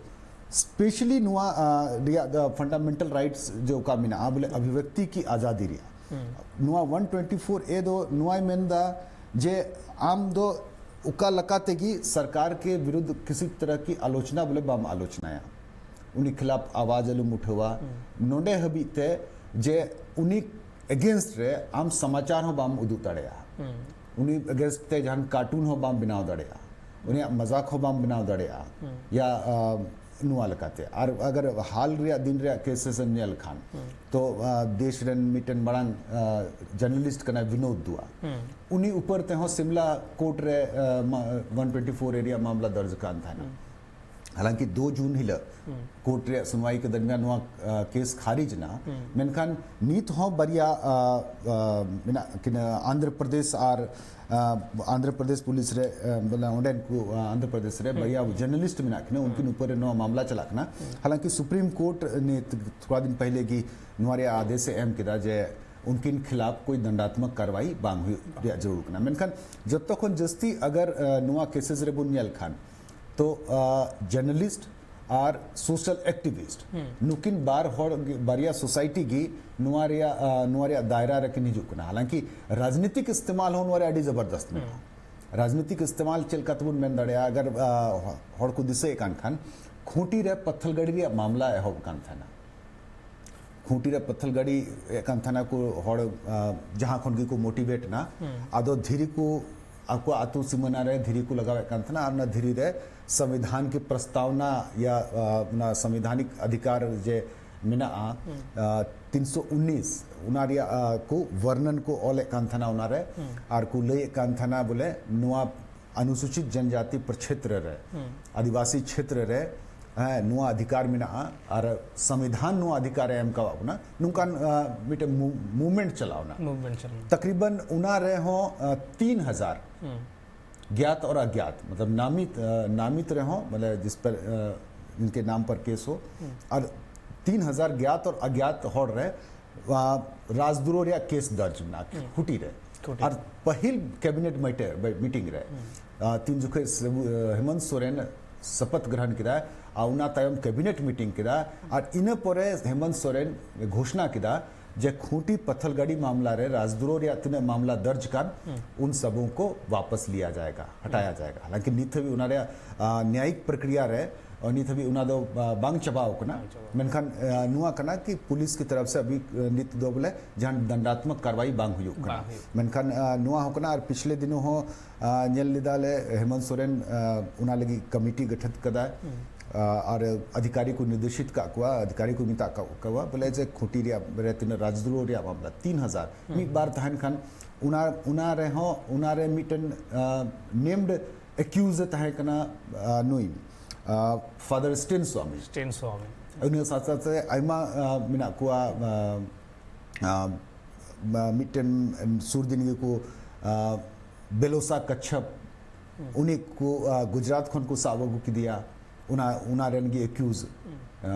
ᱥᱯᱮᱥᱟᱞᱤ ᱱᱚᱣᱟ, ᱟ, ᱨᱮᱭᱟᱜ ᱫᱚ ᱯᱷᱟᱱᱰᱟᱢᱮᱱᱴᱟᱞ ᱨᱟᱭᱤᱴᱥ ᱡᱮ ᱚᱠᱟ ᱢᱮᱱᱟᱜᱼᱟ, ᱵᱚᱞᱮ ᱚᱵᱷᱤᱵᱭᱚᱠᱛᱤ ᱠᱤ ᱟᱡᱟᱫᱤ ᱨᱮᱭᱟᱜ, ᱱᱚᱣᱟ ᱚᱣᱟᱱ ᱴᱩᱭᱮᱱᱴᱤ ᱯᱷᱳᱨ ᱮ ᱫᱚ ᱱᱚᱣᱟᱭ ᱢᱮᱱᱫᱟ ᱡᱮ ᱟᱢ ᱫᱚ ᱚᱠᱟ ᱞᱮᱠᱟ ᱛᱮᱜᱮ ᱥᱚᱨᱠᱟᱨ ᱠᱮ ᱵᱤᱨᱩᱫᱷ ᱠᱤᱥᱤ ᱛᱚᱨᱦ ᱠᱤ ᱟᱞᱳᱪᱱᱟ ᱵᱚᱞᱮ ᱵᱟᱢ ᱟᱞᱳᱪᱱᱟᱭᱟ, ᱩᱱᱤ ᱠᱷᱤᱞᱟᱯ ᱟᱣᱟᱡ ᱟᱞᱚᱢ ᱩᱴᱷᱟᱹᱣᱟ᱾ ᱱᱚᱰᱮ ᱦᱟᱹᱵᱤᱡ ᱛᱮ ᱡᱮ ᱩᱱᱤ ᱮᱜᱮᱱᱥᱴ ᱨᱮ ᱟᱢ ᱥᱚᱢᱟᱪᱟᱨ ᱦᱚᱸ ᱵᱟᱢ ᱩᱫᱩᱜ ᱫᱟᱲᱮᱭᱟᱜᱼᱟ᱾ ᱩᱱᱤ ᱮᱜᱮᱱᱥᱴ ᱛᱮ ᱡᱟᱦᱟᱱ ᱠᱟᱨᱴᱩᱱ ᱦᱚᱸ ᱵᱟᱢ ᱵᱮᱱᱟᱣ ᱫᱟᱲᱮᱭᱟᱜᱼᱟ, ᱩᱱᱤᱭᱟᱜ ᱢᱟᱡᱟᱠ ᱦᱚᱸ ᱵᱟᱢ ᱵᱮᱱᱟᱣ ᱫᱟᱲᱮᱭᱟᱜᱼᱟ᱾ ᱭᱟ ᱟ, ᱱᱚᱣᱟ ᱞᱮᱠᱟᱛᱮ ᱟᱨ ᱟᱜᱟᱨ ᱦᱟᱞ ᱨᱮᱭᱟᱜ ᱫᱤᱱ ᱨᱮᱭᱟᱜ ᱠᱮᱥᱮᱥ ᱮᱢ ᱧᱮᱞ ᱠᱷᱟᱱ, ᱛᱚ ᱟ, ᱫᱮᱥ ᱨᱮᱱ ᱢᱤᱫᱴᱮᱱ ᱢᱟᱲᱟᱝ ᱡᱟᱨᱱᱟᱞᱤᱥᱴ ᱠᱟᱱᱟᱭ ᱵᱤᱱᱳᱫ ᱫᱩᱣᱟ, ᱩᱱᱤ ᱩᱯᱚᱨ ᱛᱮᱦᱚᱸ ᱥᱤᱢᱞᱟ ᱠᱳᱨᱴ ᱨᱮ ᱟ, ᱢᱟ- ᱚᱣᱟᱱ ᱴᱩᱭᱮᱱᱴᱤ ᱯᱷᱳᱨ ᱮ ᱨᱮᱭᱟᱜ ᱢᱟᱢᱞᱟ ᱫᱚᱨᱡᱽ ᱠᱟᱱ ᱛᱟᱦᱮᱱᱟ᱾ ᱦᱟᱞᱟᱝᱠᱤ ᱫᱩ ᱡᱩᱱ ᱦᱤᱞᱳᱜ ᱠᱳᱨᱴ ᱨᱮᱭᱟᱜ ᱥᱩᱱᱣᱟᱭ ᱠᱮ ᱫᱚᱨᱢᱤᱭᱟᱱ ᱱᱚᱣᱟ ᱟ, ᱠᱮᱥ ᱠᱷᱟᱨᱤᱡ ᱮᱱᱟ᱾ ᱢᱮᱱᱠᱷᱟᱱ ᱱᱤᱛ ᱦᱚᱸ ᱵᱟᱨᱭᱟ ᱟ, ᱟ, ᱢᱮᱱᱟᱜ ᱠᱤᱱᱟ, ᱟᱱᱫᱷᱨᱚ ᱯᱨᱚᱫᱮᱥ ᱟᱨ ᱟ, ᱟᱱᱫᱷᱨᱚ ᱯᱨᱚᱫᱮᱥ ᱯᱩᱞᱤᱥ ᱨᱮ ᱟ, ᱵᱚᱞᱮ ᱚᱸᱰᱮᱱ ᱠᱚ ᱟ, ᱟᱱᱫᱷᱨᱚ ᱯᱨᱚᱫᱮᱥ ᱨᱮ ᱵᱟᱨᱭᱟ ᱡᱟᱨᱱᱟᱞᱤᱥᱴ ᱢᱮᱱᱟᱜ ᱠᱤᱱᱟ, ᱩᱱᱠᱤᱱ ᱩᱯᱚᱨ ᱨᱮ ᱱᱚᱣᱟ ᱢᱟᱢᱞᱟ ᱪᱟᱞᱟᱜ ᱠᱟᱱᱟ᱾ ᱦᱟᱞᱟᱝᱠᱤ ᱥᱩᱯᱨᱤᱢ ᱠᱳᱨᱴ ᱱᱤᱛ ᱛᱷᱚᱲᱟ ᱫᱤᱱ ᱯᱟᱦᱞᱮ ᱜᱮ ᱱᱚᱣᱟ ᱨᱮᱭᱟᱜ ᱟᱫᱮᱥ ᱮ ᱮᱢ ᱠᱮᱫᱟ ᱡᱮ ᱩᱱᱠᱤᱱ ᱠᱷᱤᱞᱟᱯ ᱠᱳᱭ ᱫᱚᱱᱰᱟᱛᱢᱚᱠ ᱠᱟᱨᱣᱟᱭ ᱵᱟᱝ ᱦᱩᱭᱩᱜ ᱨᱮᱭᱟᱜ ᱡᱟᱹᱨᱩᱲ ᱠᱟᱱᱟ᱾ ᱢᱮᱱᱠᱷᱟᱱ ᱡᱚᱛᱚ ᱠᱷᱚᱱ ᱡᱟᱹᱥᱛᱤ ᱟᱜᱟᱨ ᱟ, ᱱᱚᱣᱟ ᱠᱮᱥᱮᱥ ᱨᱮᱵᱚᱱ ᱧᱮᱞ ᱠᱷᱟᱱ, ᱛᱚ ᱡᱟᱨᱱᱟᱞᱤᱥᱴ ᱟᱨ ᱥᱳᱥᱟᱞ ᱮᱠᱴᱤᱵᱷᱤᱥᱴ, ᱱᱩᱠᱤᱱ ᱵᱟᱨ ᱦᱚᱲ ᱜᱮ, ᱵᱟᱨᱭᱟ ᱥᱳᱥᱟᱭᱴᱤ ᱜᱮ ᱱᱚᱣᱟ ᱨᱮᱭᱟᱜ ᱟ, ᱱᱚᱣᱟ ᱨᱮᱭᱟᱜ ᱫᱟᱭᱨᱟ ᱨᱮᱠᱤᱱ ᱦᱤᱡᱩᱜ ᱠᱟᱱᱟ᱾ ᱦᱟᱞᱟᱝᱠᱤ ᱨᱟᱡᱽᱱᱤᱛᱤᱠ ᱤᱥᱛᱮᱢᱟᱞ ᱦᱚᱸ ᱱᱚᱣᱟ ᱨᱮ ᱟᱹᱰᱤ ᱡᱚᱵᱚᱨᱫᱚᱥᱛ ᱢᱮᱱᱟᱜᱼᱟ᱾ ᱨᱟᱡᱽᱱᱤᱛᱤᱠ ᱤᱥᱛᱮᱢᱟᱞ ᱪᱮᱫ ᱞᱮᱠᱟ ᱛᱮᱵᱚᱱ ᱢᱮᱱ ᱫᱟᱲᱮᱭᱟᱜᱼᱟ? ᱟᱜᱟᱨ ᱟ, ᱦᱚᱲ ᱠᱚ ᱫᱤᱥᱟᱹᱭᱮᱫ ᱠᱟᱱ ᱠᱷᱟᱱ, ᱠᱷᱩᱸᱴᱤ ᱨᱮ ᱯᱟᱛᱷᱟᱞᱜᱟᱲᱤ ᱨᱮᱭᱟᱜ ᱢᱟᱢᱞᱟ ᱮᱦᱚᱵ ᱠᱟᱱ ᱛᱟᱦᱮᱱᱟ᱾ ᱠᱷᱩᱸᱴᱤ ᱨᱮ ᱯᱟᱛᱷᱟᱞᱜᱟᱲᱤ ᱮᱫ ᱠᱟᱱ ᱛᱟᱦᱮᱱᱟ ᱠᱚ ᱦᱚᱲ, ᱟ, ᱡᱟᱦᱟᱸ ᱠᱷᱚᱱ ᱜᱮᱠᱚ ᱢᱳᱴᱤᱵᱷᱮᱴ ᱮᱱᱟ᱾ ᱟᱫᱚ ᱫᱷᱤᱨᱤ ᱠᱚ ᱟᱠᱚᱣᱟᱜ ᱟᱹᱛᱩ ᱥᱤᱢᱟᱹᱱᱟ ᱨᱮ ᱫᱷᱤᱨᱤ ᱠᱚ ᱞᱟᱜᱟᱣᱮᱫ ᱠᱟᱱ ᱛᱟᱦᱮᱱᱟ ᱟᱨ ᱚᱱᱟ ᱫᱷᱤᱨᱤ ᱨᱮ ᱥᱚᱝᱵᱤᱫᱷᱟᱱ ᱠᱤ ᱯᱨᱚᱥᱛᱟᱣᱱᱟ ᱭᱟ, ᱟ, ᱚᱱᱟ ᱥᱚᱝᱵᱤᱫᱷᱟᱱᱤᱠ ᱚᱫᱷᱤᱠᱟᱨ ᱡᱮ ᱢᱮᱱᱟᱜᱼᱟ, ᱟ, ᱛᱤᱱᱥᱚ ᱩᱱᱤᱥ, ᱚᱱᱟ ᱨᱮᱭᱟᱜ ᱟ, ᱠᱚ ᱵᱚᱨᱱᱚᱱ ᱠᱚ ᱚᱞᱮᱫ ᱠᱟᱱ ᱛᱟᱦᱮᱱᱟ ᱚᱱᱟᱨᱮ᱾ ᱟᱨ ᱠᱚ ᱞᱟᱹᱭᱮᱫ ᱠᱟᱱ ᱛᱟᱦᱮᱱᱟ ᱵᱚᱞᱮ ᱱᱚᱣᱟ ᱚᱱᱩᱥᱩᱪᱤᱛ ᱡᱚᱱᱡᱟᱛᱤ ᱯᱨᱚᱠᱷᱮᱛᱨᱚ ᱨᱮ, ᱟᱹᱫᱤᱵᱟᱹᱥᱤ ᱠᱷᱮᱛᱨᱚ ᱨᱮ, ᱦᱮᱸ, ᱱᱚᱣᱟ ᱚᱫᱷᱤᱠᱟᱨ ᱢᱮᱱᱟᱜᱼᱟ ᱟᱨ ᱥᱚᱝᱵᱤᱫᱷᱟᱱ ᱱᱚᱣᱟ ᱚᱫᱷᱤᱠᱟᱨ ᱮ ᱮᱢ ᱠᱟᱣᱟᱫ ᱵᱚᱱᱟ, ᱱᱚᱝᱠᱟᱱ ᱟ, ᱢᱤᱫᱴᱮᱱ ᱢᱩ- ᱢᱩᱵᱷᱢᱮᱱᱴ ᱪᱟᱞᱟᱣ ᱮᱱᱟ᱾ ᱢᱩᱵᱷᱢᱮᱱᱴ ᱪᱟᱞᱟᱣ ᱮᱱᱟ᱾ ᱛᱟᱠᱨᱤᱵᱟᱱ ᱚᱱᱟ ᱨᱮᱦᱚᱸ ᱟ, ᱛᱤᱱ ᱦᱟᱡᱟᱨ ᱜᱭᱟᱛ ᱟᱨ ᱚᱜᱭᱟᱛ, ᱢᱚᱛᱞᱚᱵ ᱱᱟᱢᱤᱛ, ᱟ, ᱱᱟᱢᱤᱛ ᱨᱮᱦᱚᱸ, ᱢᱟᱱᱮ ᱡᱤᱥ ᱯᱟᱨ ᱟ, ᱤᱱᱠᱮ ᱱᱟᱢ ᱯᱟᱨ ᱠᱮᱥ ᱦᱳ, ᱟᱨ ᱛᱤᱱ ᱦᱟᱡᱟᱨ ᱜᱭᱟᱛ ᱟᱨ ᱚᱜᱭᱟᱛ ᱦᱚᱲ ᱨᱮ ᱟ, ᱨᱟᱡᱽᱫᱨᱳᱦ ᱨᱮᱭᱟᱜ ᱠᱮᱥ ᱫᱚᱨᱡᱽ ᱢᱮᱱᱟᱜᱼᱟ ᱠᱷᱩᱸᱴᱤ ᱨᱮ᱾ ᱟᱨ ᱯᱟᱹᱦᱤᱞ ᱠᱮᱵᱤᱱᱮᱴ ᱢᱤᱴᱤᱝ ᱨᱮ, ᱟ, ᱛᱤᱱ ᱡᱚᱠᱷᱮᱡ ᱥᱮᱵᱩ-, ᱟ, ᱦᱮᱢᱚᱱᱛ ᱥᱚᱨᱮᱱ ᱥᱚᱯᱚᱛ ᱜᱨᱚᱦᱚᱱ ᱠᱮᱫᱟ ᱟᱨ ᱚᱱᱟ ᱛᱟᱭᱚᱢ ᱠᱮᱵᱤᱱᱮᱴ ᱢᱤᱴᱤᱝ ᱠᱮᱫᱟ ᱟᱨ ᱤᱱᱟᱹ ᱯᱚᱨᱮ ᱦᱮᱢᱚᱱᱛ ᱥᱚᱨᱮᱱ ᱜᱷᱳᱥᱱᱟ ᱠᱮᱫᱟ ᱡᱮ ᱠᱷᱩᱸᱴᱤ ᱯᱟᱛᱷᱟᱞᱜᱟᱲᱤ ᱢᱟᱢᱞᱟ ᱨᱮ ᱨᱟᱡᱽᱫᱨᱳᱦ ᱨᱮᱭᱟᱜ ᱛᱤᱱᱟᱹᱜ ᱢᱟᱢᱞᱟ ᱫᱚᱨᱡᱽ ᱠᱟᱱ, ᱩᱱ ᱥᱚᱵᱚᱝ ᱠᱚ ᱣᱟᱯᱟᱥ ᱞᱤᱭᱟ ᱡᱟᱭᱮᱜᱟ, ᱦᱟᱴᱟᱭᱟ ᱡᱟᱭᱮᱜᱟ᱾ ᱦᱟᱞᱟᱝᱠᱤ ᱱᱤᱛ ᱦᱟᱹᱵᱤᱡ ᱚᱱᱟ ᱨᱮᱭᱟᱜ, ᱟ, ᱱᱭᱟᱭᱤᱠ ᱯᱨᱚᱠᱨᱤᱭᱟ ᱨᱮ ᱱᱤᱛ ᱦᱟᱹᱵᱤᱡ ᱚᱱᱟ ᱫᱚ ᱵᱟᱝ ᱪᱟᱵᱟᱣ ᱠᱟᱱᱟ᱾ ᱢᱮᱱᱠᱷᱟᱱ ᱱᱚᱣᱟ ᱠᱟᱱᱟ ᱠᱤ ᱯᱩᱞᱤᱥ ᱠᱤ ᱛᱚᱨᱚᱯ ᱥᱮ ᱟᱵᱷᱤ ᱱᱤᱛ ᱫᱚ ᱵᱚᱞᱮ ᱡᱟᱦᱟᱱ ᱫᱚᱱᱰᱟᱛᱢᱚᱠ ᱠᱟᱨᱣᱟᱭ ᱵᱟᱝ ᱦᱩᱭᱩᱜ ᱠᱟᱱᱟ᱾ ᱢᱮᱱᱠᱷᱟᱱ ᱱᱚᱣᱟ ᱦᱚᱸ ᱠᱟᱱᱟ, ᱟᱨ ᱯᱤᱪᱷᱞᱮ ᱫᱤᱱ ᱦᱚᱸ ᱧᱮᱞ ᱞᱮᱫᱟ ᱞᱮ ᱦᱮᱢᱚᱱᱛ ᱥᱚᱨᱮᱱ ᱚᱱᱟ ᱞᱟᱹᱜᱤᱫ ᱠᱚᱢᱤᱴᱤ ᱜᱚᱴᱷᱤᱛ ᱠᱟᱫᱟᱭ᱾ ᱟᱨ ᱚᱫᱷᱤᱠᱟᱨᱤ ᱠᱚ ᱱᱤᱨᱫᱮᱥᱤᱛ ᱠᱟᱜ ᱠᱚᱣᱟ, ᱚᱫᱷᱤᱠᱟᱨᱤ ᱠᱚ ᱢᱮᱛᱟᱜ ᱠᱟᱜ ᱠᱚᱣᱟ ᱵᱚᱞᱮ ᱡᱮ ᱠᱷᱩᱸᱴᱤ ᱨᱮᱭᱟᱜ ᱨᱮ ᱛᱤᱱᱟᱹᱜ ᱨᱟᱡᱽᱫᱨᱳᱦ ᱨᱮᱭᱟᱜ ᱢᱟᱢᱞᱟ ᱛᱤᱱ ᱦᱟᱡᱟᱨ ᱢᱤᱫ ᱵᱟᱨ ᱛᱟᱦᱮᱱ ᱠᱷᱟᱱ ᱚᱱᱟ ᱚᱱᱟ ᱨᱮᱦᱚᱸ ᱚᱱᱟ ᱨᱮ ᱢᱤᱫᱴᱮᱱ ᱱᱮᱢᱰ ᱮᱠᱤᱭᱩᱡ ᱮ ᱛᱟᱦᱮᱸ ᱠᱟᱱᱟ ᱱᱩᱭ ᱯᱷᱟᱫᱟᱨ ᱥᱴᱮᱱ ᱥᱣᱟᱢᱤ᱾ ᱥᱴᱮᱱ ᱥᱣᱟᱢᱤ᱾ ᱩᱱᱤ ᱥᱟᱶ ᱥᱟᱶᱛᱮ ᱟᱭᱢᱟ ᱢᱮᱱᱟᱜ ᱠᱚᱣᱟ᱾ ᱢᱤᱫᱴᱮᱱ ᱥᱩᱨ ᱫᱤᱱ ᱜᱮᱠᱚ ᱵᱮᱞᱳᱥᱟ ᱠᱟᱪᱷᱟᱯ, ᱩᱱᱤ ᱠᱚ ᱜᱩᱡᱽᱨᱟᱴ ᱠᱷᱚᱱ ᱠᱚ ᱥᱟᱵ ᱟᱹᱜᱩ ᱠᱮᱫᱮᱭᱟ, ᱚᱱᱟ ᱚᱱᱟ ᱨᱮᱱ ᱜᱮ ᱮᱠᱤᱭᱩᱡ᱾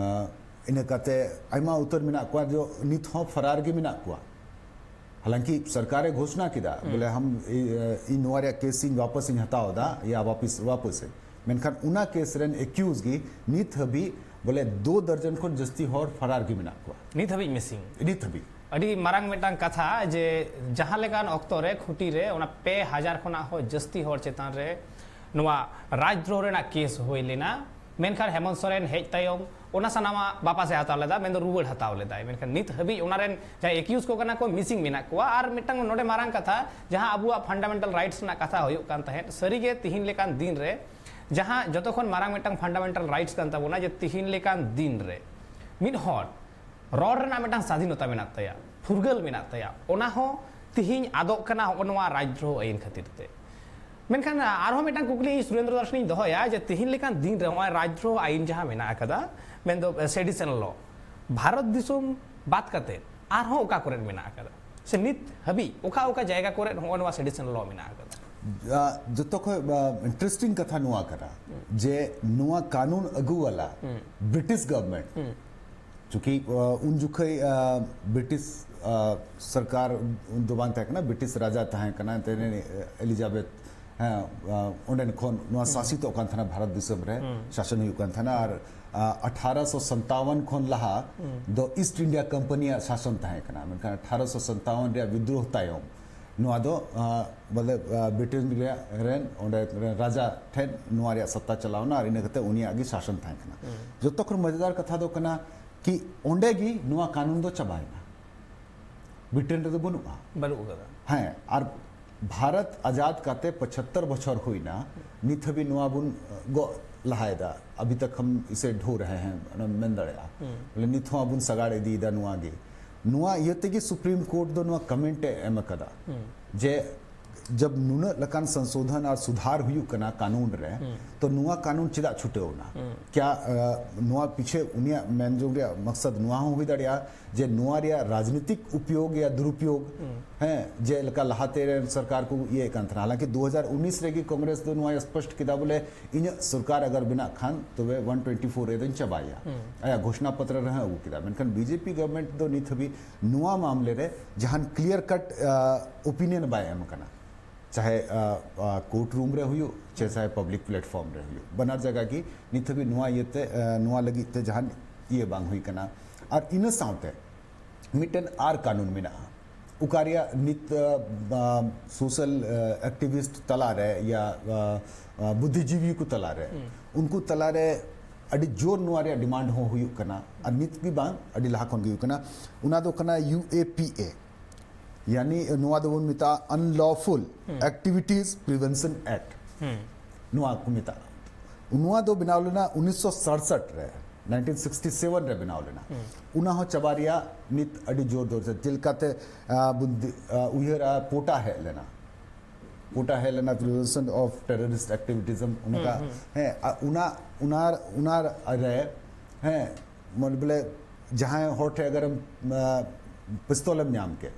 ᱤᱱᱟᱹ ᱠᱟᱛᱮ ᱟᱭᱢᱟ ᱩᱛᱟᱹᱨ ᱢᱮᱱᱟᱜ ᱠᱚᱣᱟ ᱡᱮ ᱱᱤᱛ ᱦᱚᱸ ᱯᱷᱟᱨᱟᱨ ᱜᱮ ᱢᱮᱱᱟᱜ ᱠᱚᱣᱟ᱾ ᱦᱟᱞᱟᱝᱠᱤ ᱥᱚᱨᱠᱟᱨ ᱮ ᱜᱷᱳᱥᱱᱟ ᱠᱮᱫᱟ ᱵᱚᱞᱮ ᱦᱟᱢ ᱤᱧ ᱱᱚᱣᱟ ᱨᱮᱭᱟᱜ ᱠᱮᱥ ᱤᱧ ᱣᱟᱯᱟᱥ ᱤᱧ ᱦᱟᱛᱟᱣ ᱮᱫᱟ ᱭᱟ ᱣᱟᱯᱤᱥ ᱣᱟᱯᱟᱥ ᱟᱹᱧ, ᱢᱮᱱᱠᱷᱟᱱ ᱚᱱᱟ ᱠᱮᱥ ᱨᱮᱱ ᱮᱠᱤᱭᱩᱡ ᱜᱮ ᱱᱤᱛ ᱦᱟᱹᱵᱤᱡ ᱵᱚᱞᱮ ᱫᱩ ᱫᱚᱨᱡᱚᱱ ᱠᱷᱚᱱ ᱡᱟᱹᱥᱛᱤ ᱦᱚᱲ ᱯᱷᱟᱨᱟᱨ ᱜᱮ ᱢᱮᱱᱟᱜ ᱠᱚᱣᱟ᱾ ᱱᱤᱛ ᱦᱟᱹᱵᱤᱡ ᱢᱤᱥᱤᱝ᱾ ᱱᱤᱛ ᱦᱟᱹᱵᱤᱡ᱾ ᱟᱹᱰᱤ ᱢᱟᱨᱟᱝ ᱢᱤᱫᱴᱟᱝ ᱠᱟᱛᱷᱟ ᱡᱮ ᱡᱟᱦᱟᱸ ᱞᱮᱠᱟᱱ ᱚᱠᱛᱚ ᱨᱮ ᱠᱷᱩᱸᱴᱤ ᱨᱮ ᱚᱱᱟ ᱯᱮ ᱦᱟᱡᱟᱨ ᱠᱷᱚᱱᱟᱜ ᱦᱚᱸ ᱡᱟᱹᱥᱛᱤ ᱦᱚᱲ ᱪᱮᱛᱟᱱ ᱨᱮ ᱱᱚᱣᱟ ᱨᱟᱡᱽᱫᱨᱳᱦ ᱨᱮᱱᱟᱜ ᱠᱮᱥ ᱦᱩᱭ ᱞᱮᱱᱟ, ᱢᱮᱱᱠᱷᱟᱱ ᱦᱮᱢᱚᱱᱛ ᱥᱚᱨᱮᱱ ᱦᱮᱡ ᱛᱟᱭᱚᱢ ᱚᱱᱟ ᱥᱟᱱᱟᱢᱟᱜ ᱵᱟᱯᱟᱥ ᱮ ᱦᱟᱛᱟᱣ ᱞᱮᱫᱟ, ᱢᱮᱱᱫᱚ ᱨᱩᱣᱟᱹᱲ ᱦᱟᱛᱟᱣ ᱞᱮᱫᱟᱭ᱾ ᱢᱮᱱᱠᱷᱟᱱ ᱱᱤᱛ ᱦᱟᱹᱵᱤᱡ ᱚᱱᱟ ᱨᱮᱱ ᱡᱟᱦᱟᱸᱭ ᱮᱠᱤᱭᱩᱡ ᱠᱚ ᱠᱟᱱᱟ ᱠᱚ ᱢᱤᱥᱤᱝ ᱢᱮᱱᱟᱜ ᱠᱚᱣᱟ᱾ ᱟᱨ ᱢᱤᱫᱴᱟᱝ ᱱᱚᱰᱮ ᱢᱟᱨᱟᱝ ᱠᱟᱛᱷᱟ, ᱡᱟᱦᱟᱸ ᱟᱵᱚᱣᱟᱜ ᱯᱷᱟᱱᱰᱟᱢᱮᱱᱴᱟᱞ ᱨᱟᱭᱤᱴᱥ ᱨᱮᱱᱟᱜ ᱠᱟᱛᱷᱟ ᱦᱩᱭᱩᱜ ᱠᱟᱱ ᱛᱟᱦᱮᱸᱫ, ᱥᱟᱹᱨᱤᱜᱮ ᱛᱤᱦᱤᱧ ᱞᱮᱠᱟᱱ ᱫᱤᱱ ᱨᱮ ᱡᱟᱦᱟᱸ ᱡᱚᱛᱚ ᱠᱷᱚᱱ ᱢᱟᱨᱟᱝ ᱢᱤᱫᱴᱟᱝ ᱯᱷᱟᱱᱰᱟᱢᱮᱱᱴᱟᱞ ᱨᱟᱭᱤᱴᱥ ᱠᱟᱱ ᱛᱟᱵᱚᱱᱟ ᱡᱮ ᱛᱤᱦᱤᱧ ᱞᱮᱠᱟᱱ ᱫᱤᱱ ᱨᱮ ᱢᱤᱫ ᱦᱚᱲ ᱨᱚᱲ ᱨᱮᱱᱟᱜ ᱢᱤᱫᱴᱟᱝ ᱥᱟᱫᱷᱤᱱᱚᱛᱟ ᱢᱮᱱᱟᱜ ᱛᱟᱭᱟ, ᱯᱷᱩᱨᱜᱟᱹᱞ ᱢᱮᱱᱟᱜ ᱛᱟᱭᱟ, ᱚᱱᱟ ᱦᱚᱸ ᱛᱤᱦᱤᱧ ᱟᱫᱚᱜ ᱠᱟᱱᱟ ᱦᱚᱸᱜᱼᱚ ᱱᱚᱣᱟ ᱨᱟᱡᱽᱫᱨᱳᱦ ᱟᱹᱭᱤᱱ ᱠᱷᱟᱹᱛᱤᱨ ᱛᱮ᱾ ᱢᱮᱱᱠᱷᱟᱱ ᱟᱨᱦᱚᱸ ᱢᱤᱫᱴᱟᱝ ᱠᱩᱠᱞᱤ ᱤᱧ ᱥᱩᱨᱮᱱᱫᱨᱚ ᱫᱟᱥ ᱴᱷᱮᱱᱤᱧ ᱫᱚᱦᱚᱭᱟ ᱡᱮ ᱛᱤᱦᱤᱧ ᱞᱮᱠᱟᱱ ᱫᱤᱱ ᱨᱮ ᱱᱚᱜᱼᱚᱭ ᱨᱟᱡᱽᱫᱨᱳᱦ ᱟᱹᱭᱤᱱ ᱡᱟᱦᱟᱸ ᱢᱮᱱᱟᱜ ᱟᱠᱟᱫᱟ, ᱢᱮᱱᱫᱚ ᱥᱮᱰᱤᱥᱚᱱ ᱞᱚ, ᱵᱷᱟᱨᱚᱛ ᱫᱤᱥᱚᱢ ᱵᱟᱫ ᱠᱟᱛᱮ ᱟᱨᱦᱚᱸ ᱚᱠᱟ ᱠᱚᱨᱮ ᱢᱮᱱᱟᱜ ᱟᱠᱟᱫᱟ, ᱥᱮ ᱱᱤᱛ ᱦᱟᱹᱵᱤᱡ ᱚᱠᱟ ᱚᱠᱟ ᱡᱟᱭᱜᱟ ᱠᱚᱨᱮ ᱱᱚᱜᱼᱚ ᱱᱚᱣᱟ ᱥᱮᱰᱤᱥᱚᱱ ᱞᱚ ᱢᱮᱱᱟᱜ ᱟᱠᱟᱫᱟ? ᱡᱚᱛᱚ ᱠᱷᱚᱱ ᱤᱱᱴᱟᱨᱮᱥᱴᱤᱝ ᱠᱟᱛᱷᱟ ᱱᱚᱣᱟ ᱠᱟᱱᱟ ᱡᱮ ᱱᱚᱣᱟ ᱠᱟᱹᱱᱩᱱ ᱟᱹᱜᱩ ᱣᱟᱞᱟ ᱵᱨᱤᱴᱤᱥ ᱜᱚᱵᱷᱚᱨᱱᱢᱮᱱᱴ, ᱪᱩᱸᱠᱤ ᱩᱱ ᱡᱚᱠᱷᱚᱱ ᱵᱨᱤᱴᱤᱥ ᱥᱚᱨᱠᱟᱨ ᱫᱚ ᱵᱟᱝ ᱛᱟᱦᱮᱸ ᱠᱟᱱᱟ, ᱵᱨᱤᱴᱤᱥ ᱨᱟᱡᱟ ᱛᱟᱦᱮᱸ ᱠᱟᱱᱟ ᱮᱱᱛᱮ ᱮᱞᱤᱡᱟᱵᱮᱛ᱾ ᱦᱮᱸ, ᱚᱸᱰᱮᱱ ᱠᱷᱚᱱ ᱱᱚᱣᱟ ᱥᱟᱥᱤᱛᱚᱜ ᱠᱟᱱ ᱛᱟᱦᱮᱱᱟ, ᱵᱷᱟᱨᱚᱛ ᱫᱤᱥᱚᱢ ᱨᱮ ᱥᱟᱥᱚᱱ ᱦᱩᱭᱩᱜ ᱠᱟᱱ ᱛᱟᱦᱮᱱᱟ᱾ ᱟᱨ ᱟᱴᱷᱟᱨᱚᱥᱚ ᱥᱟᱛᱟᱣᱟᱱ ᱠᱷᱚᱱ ᱞᱟᱦᱟ ᱫᱚ ᱤᱥᱴ ᱤᱱᱰᱤᱭᱟ ᱠᱳᱢᱯᱟᱱᱤᱭᱟᱜ ᱥᱟᱥᱚᱱ ᱛᱟᱦᱮᱸ ᱠᱟᱱᱟ, ᱢᱮᱱᱠᱷᱟᱱ ᱟᱴᱷᱟᱨᱚᱥᱚ ᱥᱟᱛᱟᱣᱟᱱ ᱨᱮᱭᱟᱜ ᱵᱤᱫᱽᱨᱳᱦ ᱛᱟᱭᱚᱢ ᱱᱚᱣᱟ ᱫᱚ ᱟᱸ, ᱵᱚᱞᱮ ᱟᱸ, ᱵᱨᱤᱴᱮᱱ ᱨᱮᱭᱟᱜ ᱨᱮᱱ ᱚᱸᱰᱮ ᱨᱮᱱ ᱨᱟᱡᱟ ᱴᱷᱮᱱ ᱱᱚᱣᱟ ᱨᱮᱭᱟᱜ ᱥᱟᱛᱛᱟ ᱪᱟᱞᱟᱣ ᱮᱱᱟ ᱟᱨ ᱤᱱᱟᱹ ᱠᱟᱛᱮ ᱩᱱᱤᱭᱟᱜ ᱜᱮ ᱥᱟᱥᱚᱱ ᱛᱟᱦᱮᱸ ᱠᱟᱱᱟ᱾ ᱡᱚᱛᱚ ᱠᱷᱚᱱ ᱢᱚᱡᱮᱫᱟᱨ ᱠᱟᱛᱷᱟ ᱫᱚ ᱠᱟᱱᱟ ᱠᱤ ᱚᱸᱰᱮ ᱜᱮ ᱱᱚᱣᱟ ᱠᱟᱹᱱᱩᱱ ᱫᱚ ᱪᱟᱵᱟᱭᱮᱱᱟ, ᱵᱨᱤᱴᱮᱱ ᱨᱮᱫᱚ ᱵᱟᱹᱱᱩᱜᱼᱟ᱾ ᱵᱟᱹᱱᱩᱜ ᱟᱠᱟᱫᱟ᱾ ᱦᱮᱸ, ᱟᱨ ᱵᱷᱟᱨᱚᱛ ᱟᱡᱟᱫ ᱠᱟᱛᱮ ᱯᱚᱸᱪᱟᱛᱛᱚᱨ ᱵᱚᱪᱷᱚᱨ ᱦᱩᱭᱱᱟ, ᱱᱤᱛ ᱦᱟᱹᱵᱤᱡ ᱱᱚᱣᱟ ᱵᱚᱱ ᱜᱚᱜ ᱞᱟᱦᱟᱭᱮᱫᱟ, ᱟᱵᱷᱤ ᱛᱟᱠ ᱦᱟᱢ ᱤᱥᱮ ᱰᱷᱳ ᱨᱟᱦᱮ ᱦᱮᱸ, ᱚᱱᱟ ᱢᱮᱱ ᱫᱟᱲᱮᱭᱟᱜᱼᱟ᱾ ᱵᱚᱞᱮ ᱱᱤᱛ ᱦᱚᱸ ᱟᱵᱚᱱ ᱥᱟᱜᱟᱲ ᱤᱫᱤᱭᱮᱫᱟ ᱱᱚᱣᱟ ᱜᱮ᱾ ᱱᱚᱣᱟ ᱤᱭᱟᱹ ᱛᱮᱜᱮ ᱥᱩᱯᱨᱤᱢ ᱠᱳᱨᱴ ᱫᱚ ᱱᱚᱣᱟ ᱠᱚᱢᱮᱱᱴ ᱮ ᱮᱢ ᱟᱠᱟᱫᱟ ᱡᱮ ᱡᱟᱵ ᱱᱩᱱᱟᱹᱜ ᱞᱮᱠᱟᱱ ᱥᱚᱝᱥᱳᱫᱷᱚᱱ ᱟᱨ ᱥᱩᱫᱷᱟᱨ ᱦᱩᱭᱩᱜ ᱠᱟᱱᱟ ᱠᱟᱹᱱᱩᱱ ᱨᱮ, ᱛᱚ ᱱᱚᱣᱟ ᱠᱟᱹᱱᱩᱱ ᱪᱮᱫᱟᱜ ᱪᱷᱩᱴᱟᱹᱣ ᱮᱱᱟ? ᱠᱭᱟ ᱱᱚᱣᱟ ᱯᱤᱪᱷᱮ ᱩᱱᱤᱭᱟᱜ ᱢᱮᱱ ᱡᱚᱝ ᱨᱮᱭᱟᱜ ᱢᱚᱠᱥᱚᱫ ᱱᱚᱣᱟ ᱦᱚᱸ ᱦᱩᱭ ᱫᱟᱲᱮᱭᱟᱜᱼᱟ ᱡᱮ ᱱᱚᱣᱟ ᱨᱮᱭᱟᱜ ᱨᱟᱡᱽᱱᱤᱛᱤᱠ ᱩᱯᱭᱳᱜ ᱭᱟ ᱫᱩᱨᱩᱯᱭᱳᱜ, ᱦᱮᱸ, ᱡᱮᱞᱮᱠᱟ ᱞᱟᱦᱟᱛᱮ ᱨᱮᱱ ᱥᱚᱨᱠᱟᱨ ᱠᱚ ᱤᱭᱟᱹᱭᱮᱫ ᱠᱟᱱ ᱛᱟᱦᱮᱱᱟ᱾ ᱦᱟᱞᱟᱝᱠᱤ ᱫᱩ ᱦᱟᱡᱟᱨ ᱩᱱᱤᱥ ᱨᱮᱜᱮ ᱠᱚᱝᱜᱨᱮᱥ ᱫᱚ ᱱᱚᱣᱟ ᱥᱯᱚᱥᱴ ᱠᱮᱫᱟ ᱵᱚᱞᱮ ᱤᱧᱟᱹᱜ ᱥᱚᱨᱠᱟᱨ ᱟᱜᱟᱨ ᱵᱮᱱᱟᱜ ᱠᱷᱟᱱ ᱛᱚᱵᱮ ᱚᱣᱟᱱ ᱴᱩᱭᱮᱱᱴᱤ ᱯᱷᱳᱨ ᱮ ᱫᱚᱧ ᱪᱟᱵᱟᱭᱟ᱾ ᱟᱭᱟᱜ ᱜᱷᱳᱥᱱᱟ ᱯᱚᱛᱨᱚ ᱨᱮᱦᱚᱸ ᱟᱹᱜᱩ ᱠᱮᱫᱟ, ᱢᱮᱱᱠᱷᱟᱱ ᱵᱤᱡᱮᱯᱤ ᱜᱚᱵᱷᱚᱨᱱᱢᱮᱱᱴ ᱫᱚ ᱱᱤᱛ ᱦᱟᱹᱵᱤᱡ ᱱᱚᱣᱟ ᱢᱟᱢᱞᱮ ᱨᱮ ᱡᱟᱦᱟᱱ ᱠᱞᱤᱭᱟᱨ ᱠᱟᱴ ᱳᱯᱤᱱᱤᱭᱚᱱ ᱵᱟᱭ ᱮᱢ ᱟᱠᱟᱱᱟ, ᱪᱟᱦᱮ ᱠᱳᱨᱴ ᱨᱩᱢ ᱨᱮ ᱦᱩᱭᱩᱜ ᱪᱮ ᱪᱟᱦᱮ ᱯᱟᱵᱽᱞᱤᱠ ᱯᱞᱮᱴᱯᱷᱚᱨᱢ ᱨᱮ ᱦᱩᱭᱩᱜ, ᱵᱟᱱᱟᱨ ᱡᱟᱭᱜᱟ ᱜᱮ ᱱᱤᱛ ᱦᱟᱹᱵᱤᱡ ᱱᱚᱣᱟ ᱤᱭᱟᱹᱛᱮ ᱟᱸ, ᱱᱚᱣᱟ ᱞᱟᱹᱜᱤᱫ ᱛᱮ ᱡᱟᱦᱟᱱ ᱤᱭᱟᱹ ᱵᱟᱝ ᱦᱩᱭ ᱠᱟᱱᱟ᱾ ᱟᱨ ᱤᱱᱟᱹ ᱥᱟᱶᱛᱮ ᱢᱤᱫᱴᱮᱱ ᱟᱨ ᱠᱟᱹᱱᱩᱱ ᱢᱮᱱᱟᱜᱼᱟ, ᱚᱠᱟ ᱨᱮᱭᱟᱜ ᱱᱤᱛ ᱥᱳᱥᱟᱞ ᱮᱠᱴᱤᱵᱷᱤᱥᱴ ᱛᱟᱞᱟᱨᱮ ᱭᱟ ᱟᱸ, ᱟᱸ, ᱵᱩᱫᱽᱫᱷᱤᱡᱤᱵᱤ ᱠᱚ ᱛᱟᱞᱟᱨᱮ, ᱩᱱᱠᱩ ᱛᱟᱞᱟᱨᱮ ᱟᱹᱰᱤ ᱡᱳᱨ ᱱᱚᱣᱟ ᱨᱮᱭᱟᱜ ᱰᱤᱢᱟᱱᱰ ᱦᱚᱸ ᱦᱩᱭᱩᱜ ᱠᱟᱱᱟ, ᱟᱨ ᱱᱤᱛ ᱜᱮ ᱵᱟᱝ, ᱟᱹᱰᱤ ᱞᱟᱦᱟ ᱠᱷᱚᱱ ᱜᱮ ᱦᱩᱭᱩᱜ ᱠᱟᱱᱟ᱾ ᱚᱱᱟ ᱫᱚ ᱠᱟᱱᱟ ᱭᱩ ᱮ ᱯᱤ ᱮ, ᱭᱟᱱᱤ ᱱᱚᱣᱟ ᱫᱚᱵᱚᱱ ᱢᱮᱛᱟᱜᱼᱟ Unlawful Activities Prevention Act, ᱱᱚᱣᱟ ᱠᱚ ᱢᱮᱛᱟᱜᱼᱟ᱾ ᱱᱚᱣᱟ ᱫᱚ ᱵᱮᱱᱟᱣ ᱞᱮᱱᱟ ᱩᱱᱤᱥᱥᱚ ᱥᱟᱲᱥᱟᱴ ᱨᱮ, ᱱᱟᱭᱤᱱᱴᱤᱱ ᱥᱤᱠᱥᱴᱤ ᱥᱮᱵᱷᱮᱱ ᱨᱮ ᱵᱮᱱᱟᱣ ᱞᱮᱱᱟ᱾ ᱚᱱᱟ ᱦᱚᱸ ᱪᱟᱵᱟ ᱨᱮᱭᱟᱜ ᱱᱤᱛ ᱟᱹᱰᱤ ᱡᱳᱨ ᱫᱚᱨ ᱪᱮᱫ ᱞᱮᱠᱟᱛᱮ ᱟᱸ, ᱵᱚᱱ ᱫᱤ-, ᱟᱸ, ᱩᱭᱦᱟᱹᱨᱟ, ᱯᱳᱴᱟ ᱦᱮᱡ ᱞᱮᱱᱟ, ᱯᱳᱴᱟ ᱦᱮᱡ ᱞᱮᱱᱟ, Prevention of Terrorist Activitism, ᱚᱱᱠᱟ᱾ ᱦᱮᱸ, ᱟᱨ ᱚᱱᱟ ᱚᱱᱟ ᱚᱱᱟ ᱨᱮ, ᱦᱮᱸ, ᱢᱟᱱᱮ ᱵᱚᱞᱮ ᱡᱟᱦᱟᱸᱭ ᱦᱚᱲ ᱴᱷᱮᱱ ᱟᱜᱟᱨᱮᱢ ᱯᱤᱥᱛᱚᱞᱮᱢ ᱧᱟᱢ ᱠᱮᱫ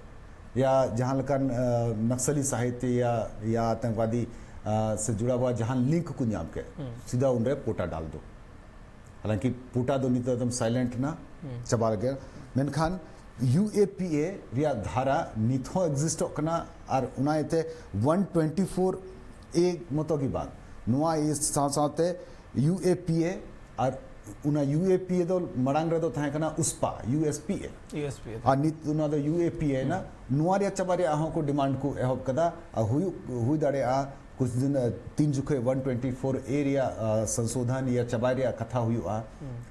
ᱭᱟ ᱡᱟᱦᱟᱸ ᱞᱮᱠᱟᱱ ᱟᱸ, ᱱᱟᱠᱥᱟᱞᱤ ᱥᱟᱦᱤᱛᱭᱟ ᱭᱟ ᱟᱛᱚᱝᱠᱵᱟᱫᱤ ᱟᱸ, ᱥᱮ ᱡᱩᱲᱟ ᱦᱩᱣᱟ ᱡᱟᱦᱟᱸ ᱞᱤᱝᱠ ᱠᱚ ᱧᱟᱢ ᱠᱮᱫ, ᱥᱤᱫᱷᱟ ᱩᱱᱨᱮ ᱯᱳᱴᱟ ᱰᱟᱞ ᱫᱚ᱾ ᱦᱟᱞᱟᱝᱠᱤ ᱯᱳᱴᱟ ᱫᱚ ᱱᱤᱛᱚᱜ ᱮᱠᱫᱚᱢ ᱥᱟᱭᱞᱮᱱᱴ ᱮᱱᱟ, ᱪᱟᱵᱟ ᱞᱮᱠᱟ᱾ ᱢᱮᱱᱠᱷᱟᱱ ᱭᱩ ᱮ ᱯᱤ ᱮ ᱨᱮᱭᱟᱜ ᱫᱷᱟᱨᱟ ᱱᱤᱛ ᱦᱚᱸ ᱮᱠᱡᱤᱥᱴᱚᱜ ᱠᱟᱱᱟ, ᱟᱨ ᱚᱱᱟ ᱤᱭᱟᱹᱛᱮ ᱚᱣᱟᱱ ᱴᱩᱭᱮᱱᱴᱤ ᱯᱷᱳᱨ ᱮ ᱢᱚᱛᱚ ᱜᱮ ᱵᱟᱝ, ᱱᱚᱣᱟ ᱤᱭᱟᱹ ᱥᱟᱶ ᱥᱟᱶᱛᱮ ᱭᱩ ᱮ ᱯᱤ ᱮ ᱟᱨ ᱚᱱᱟ ᱭᱩ ᱮ ᱯᱤ ᱮ ᱫᱚ ᱢᱟᱲᱟᱝ ᱨᱮᱫᱚ ᱛᱟᱦᱮᱸ ᱠᱟᱱᱟ ᱩᱥᱯᱟ, U S P A. U S P A. ᱟᱨ ᱱᱤᱛ ᱚᱱᱟ ᱫᱚ ᱭᱩ ᱮ ᱯᱤ ᱮ ᱮᱱᱟ᱾ ᱱᱚᱣᱟ ᱨᱮᱭᱟᱜ ᱪᱟᱵᱟ ᱨᱮᱭᱟᱜ ᱦᱚᱸ ᱠᱚ ᱰᱤᱢᱟᱱᱰ ᱠᱚ ᱮᱦᱚᱵ ᱠᱟᱫᱟ᱾ ᱟᱨ ᱦᱩᱭᱩᱜ, ᱦᱩᱭ ᱫᱟᱲᱮᱭᱟᱜᱼᱟ ᱠᱩᱪ ᱫᱤᱱ, ᱟᱸ, ᱛᱤᱱ ᱡᱚᱠᱷᱮᱡ ᱚᱣᱟᱱ ᱴᱩᱭᱮᱱᱴᱤ ᱯᱷᱳᱨ ᱮ ᱨᱮᱭᱟᱜ, ᱟᱸ, ᱥᱚᱝᱥᱳᱫᱷᱚᱱ ᱭᱟ ᱪᱟᱵᱟᱭ ᱨᱮᱭᱟᱜ ᱠᱟᱛᱷᱟ ᱦᱩᱭᱩᱜᱼᱟ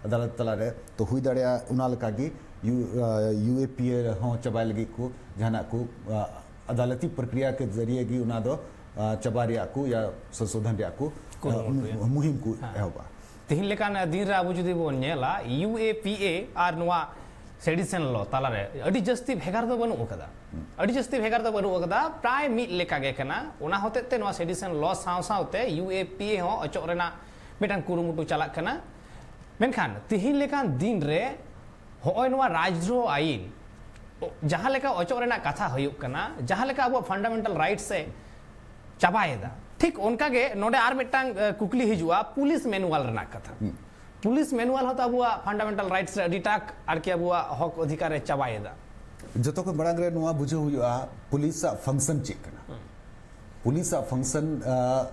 ᱟᱫᱟᱞᱚᱛ ᱛᱟᱞᱟᱨᱮ, ᱛᱚ ᱦᱩᱭ ᱫᱟᱲᱮᱭᱟᱜᱼᱟ ᱚᱱᱟ ᱞᱮᱠᱟᱜᱮ ᱭᱩ, ᱟᱸ, ᱭᱩ ᱮ ᱯᱤ ᱮ ᱦᱚᱸ ᱪᱟᱵᱟᱭ ᱞᱟᱹᱜᱤᱫ ᱠᱚ ᱡᱟᱦᱟᱱᱟᱜ ᱠᱚ, ᱟᱸ, ᱟᱫᱟᱞᱚᱛᱤ ᱯᱨᱚᱠᱨᱤᱭᱟ ᱠᱮ ᱡᱟᱹᱨᱤᱭᱮ ᱜᱮ ᱚᱱᱟ ᱫᱚ, ᱟᱸ, ᱪᱟᱵᱟ ᱨᱮᱭᱟᱜ ᱠᱚ ᱭᱟ ᱥᱚᱝᱥᱳᱫᱷᱚᱱ ᱨᱮᱭᱟᱜ ᱠᱚ, ᱠᱩᱨᱩᱢᱩᱴᱩᱭᱟ᱾ ᱟᱸ, ᱢᱩᱦᱤᱢ ᱠᱚ ᱦᱮᱸ᱾ ᱮᱦᱚᱵᱟ᱾ ᱛᱤᱦᱤᱧ ᱞᱮᱠᱟᱱ ᱫᱤᱱ ᱨᱮ ᱟᱵᱚ ᱡᱩᱫᱤ ᱵᱚᱱ ᱧᱮᱞᱟ, ᱭᱩ ᱮ ᱯᱤ ᱮ ᱟᱨ ᱱᱚᱣᱟ ᱥᱮᱰᱤᱥᱚᱱ ᱞᱚ ᱛᱟᱞᱟᱨᱮ ᱟᱹᱰᱤ ᱡᱟᱹᱥᱛᱤ ᱵᱷᱮᱜᱟᱨ ᱫᱚ ᱵᱟᱹᱱᱩᱜ ᱟᱠᱟᱫᱟ᱾ ᱟᱹᱰᱤ ᱡᱟᱹᱥᱛᱤ ᱵᱷᱮᱜᱟᱨ ᱫᱚ ᱵᱟᱹᱱᱩᱜ ᱟᱠᱟᱫᱟ, ᱯᱨᱟᱭ ᱢᱤᱫ ᱞᱮᱠᱟ ᱜᱮ ᱠᱟᱱᱟ᱾ ᱚᱱᱟ ᱦᱚᱛᱮᱡ ᱛᱮ ᱱᱚᱣᱟ ᱥᱮᱰᱤᱥᱚᱱ ᱞᱚ ᱥᱟᱶ ᱥᱟᱶᱛᱮ ᱭᱩ ᱮ ᱯᱤ ᱮ ᱦᱚᱸ ᱚᱪᱚᱜ ᱨᱮᱱᱟᱜ ᱢᱤᱫᱴᱟᱝ ᱠᱩᱨᱩᱢᱩᱴᱩ ᱪᱟᱞᱟᱜ ᱠᱟᱱᱟ᱾ ᱢᱮᱱᱠᱷᱟᱱ ᱛᱤᱦᱤᱧ ᱞᱮᱠᱟᱱ ᱫᱤᱱ ᱨᱮ ᱦᱚᱸᱜᱼᱚᱭ ᱱᱚᱣᱟ ᱨᱟᱡᱽᱫᱨᱳᱦ ᱟᱭᱤᱱ, ᱡᱟᱦᱟᱸ ᱞᱮᱠᱟ ᱚᱪᱚᱜ ᱨᱮᱱᱟᱜ ᱠᱟᱛᱷᱟ ᱦᱩᱭᱩᱜ ᱠᱟᱱᱟ, ᱡᱟᱦᱟᱸ ᱞᱮᱠᱟ ᱟᱵᱚᱣᱟᱜ ᱯᱷᱟᱱᱰᱟᱢᱮᱱᱴᱟᱞ ᱨᱟᱭᱤᱴᱥ ᱮ ᱪᱟᱵᱟᱭᱮᱫᱟ, ᱴᱷᱤᱠ ᱚᱱᱠᱟ ᱜᱮ ᱱᱚᱰᱮ ᱟᱨ ᱢᱤᱫᱴᱟᱝ, ᱮ, ᱠᱩᱠᱞᱤ ᱦᱤᱡᱩᱜᱼᱟ ᱯᱩᱞᱤᱥ ᱢᱮᱱᱩᱣᱟᱞ ᱨᱮᱱᱟᱜ ᱠᱟᱛᱷᱟ᱾ ᱦᱩᱸ᱾ ᱯᱩᱞᱤᱥ ᱢᱮᱱᱩᱣᱟᱞ ᱦᱚᱸᱛᱚ ᱟᱵᱚᱣᱟᱜ ᱯᱷᱟᱱᱰᱟᱢᱮᱱᱴᱟᱞ ᱨᱟᱭᱤᱴᱥ ᱨᱮ ᱟᱹᱰᱤᱴᱟᱜ ᱟᱨᱠᱤ ᱟᱵᱚᱣᱟᱜ ᱦᱚᱠ ᱚᱫᱷᱤᱠᱟᱨ ᱮ ᱪᱟᱵᱟᱭᱮᱫᱟ᱾ ᱡᱚᱛᱚ ᱠᱷᱚᱱ ᱢᱟᱲᱟᱝ ᱨᱮ ᱱᱚᱣᱟ ᱵᱩᱡᱷᱟᱹᱣ ᱦᱩᱭᱩᱜᱼᱟ ᱯᱩᱞᱤᱥᱟᱜ ᱯᱷᱟᱝᱥᱚᱱ ᱪᱮᱫ ᱠᱟᱱᱟ᱾ ᱯᱩᱞᱤᱥᱟᱜ ᱯᱷᱟᱝᱥᱚᱱ, ᱟᱸ,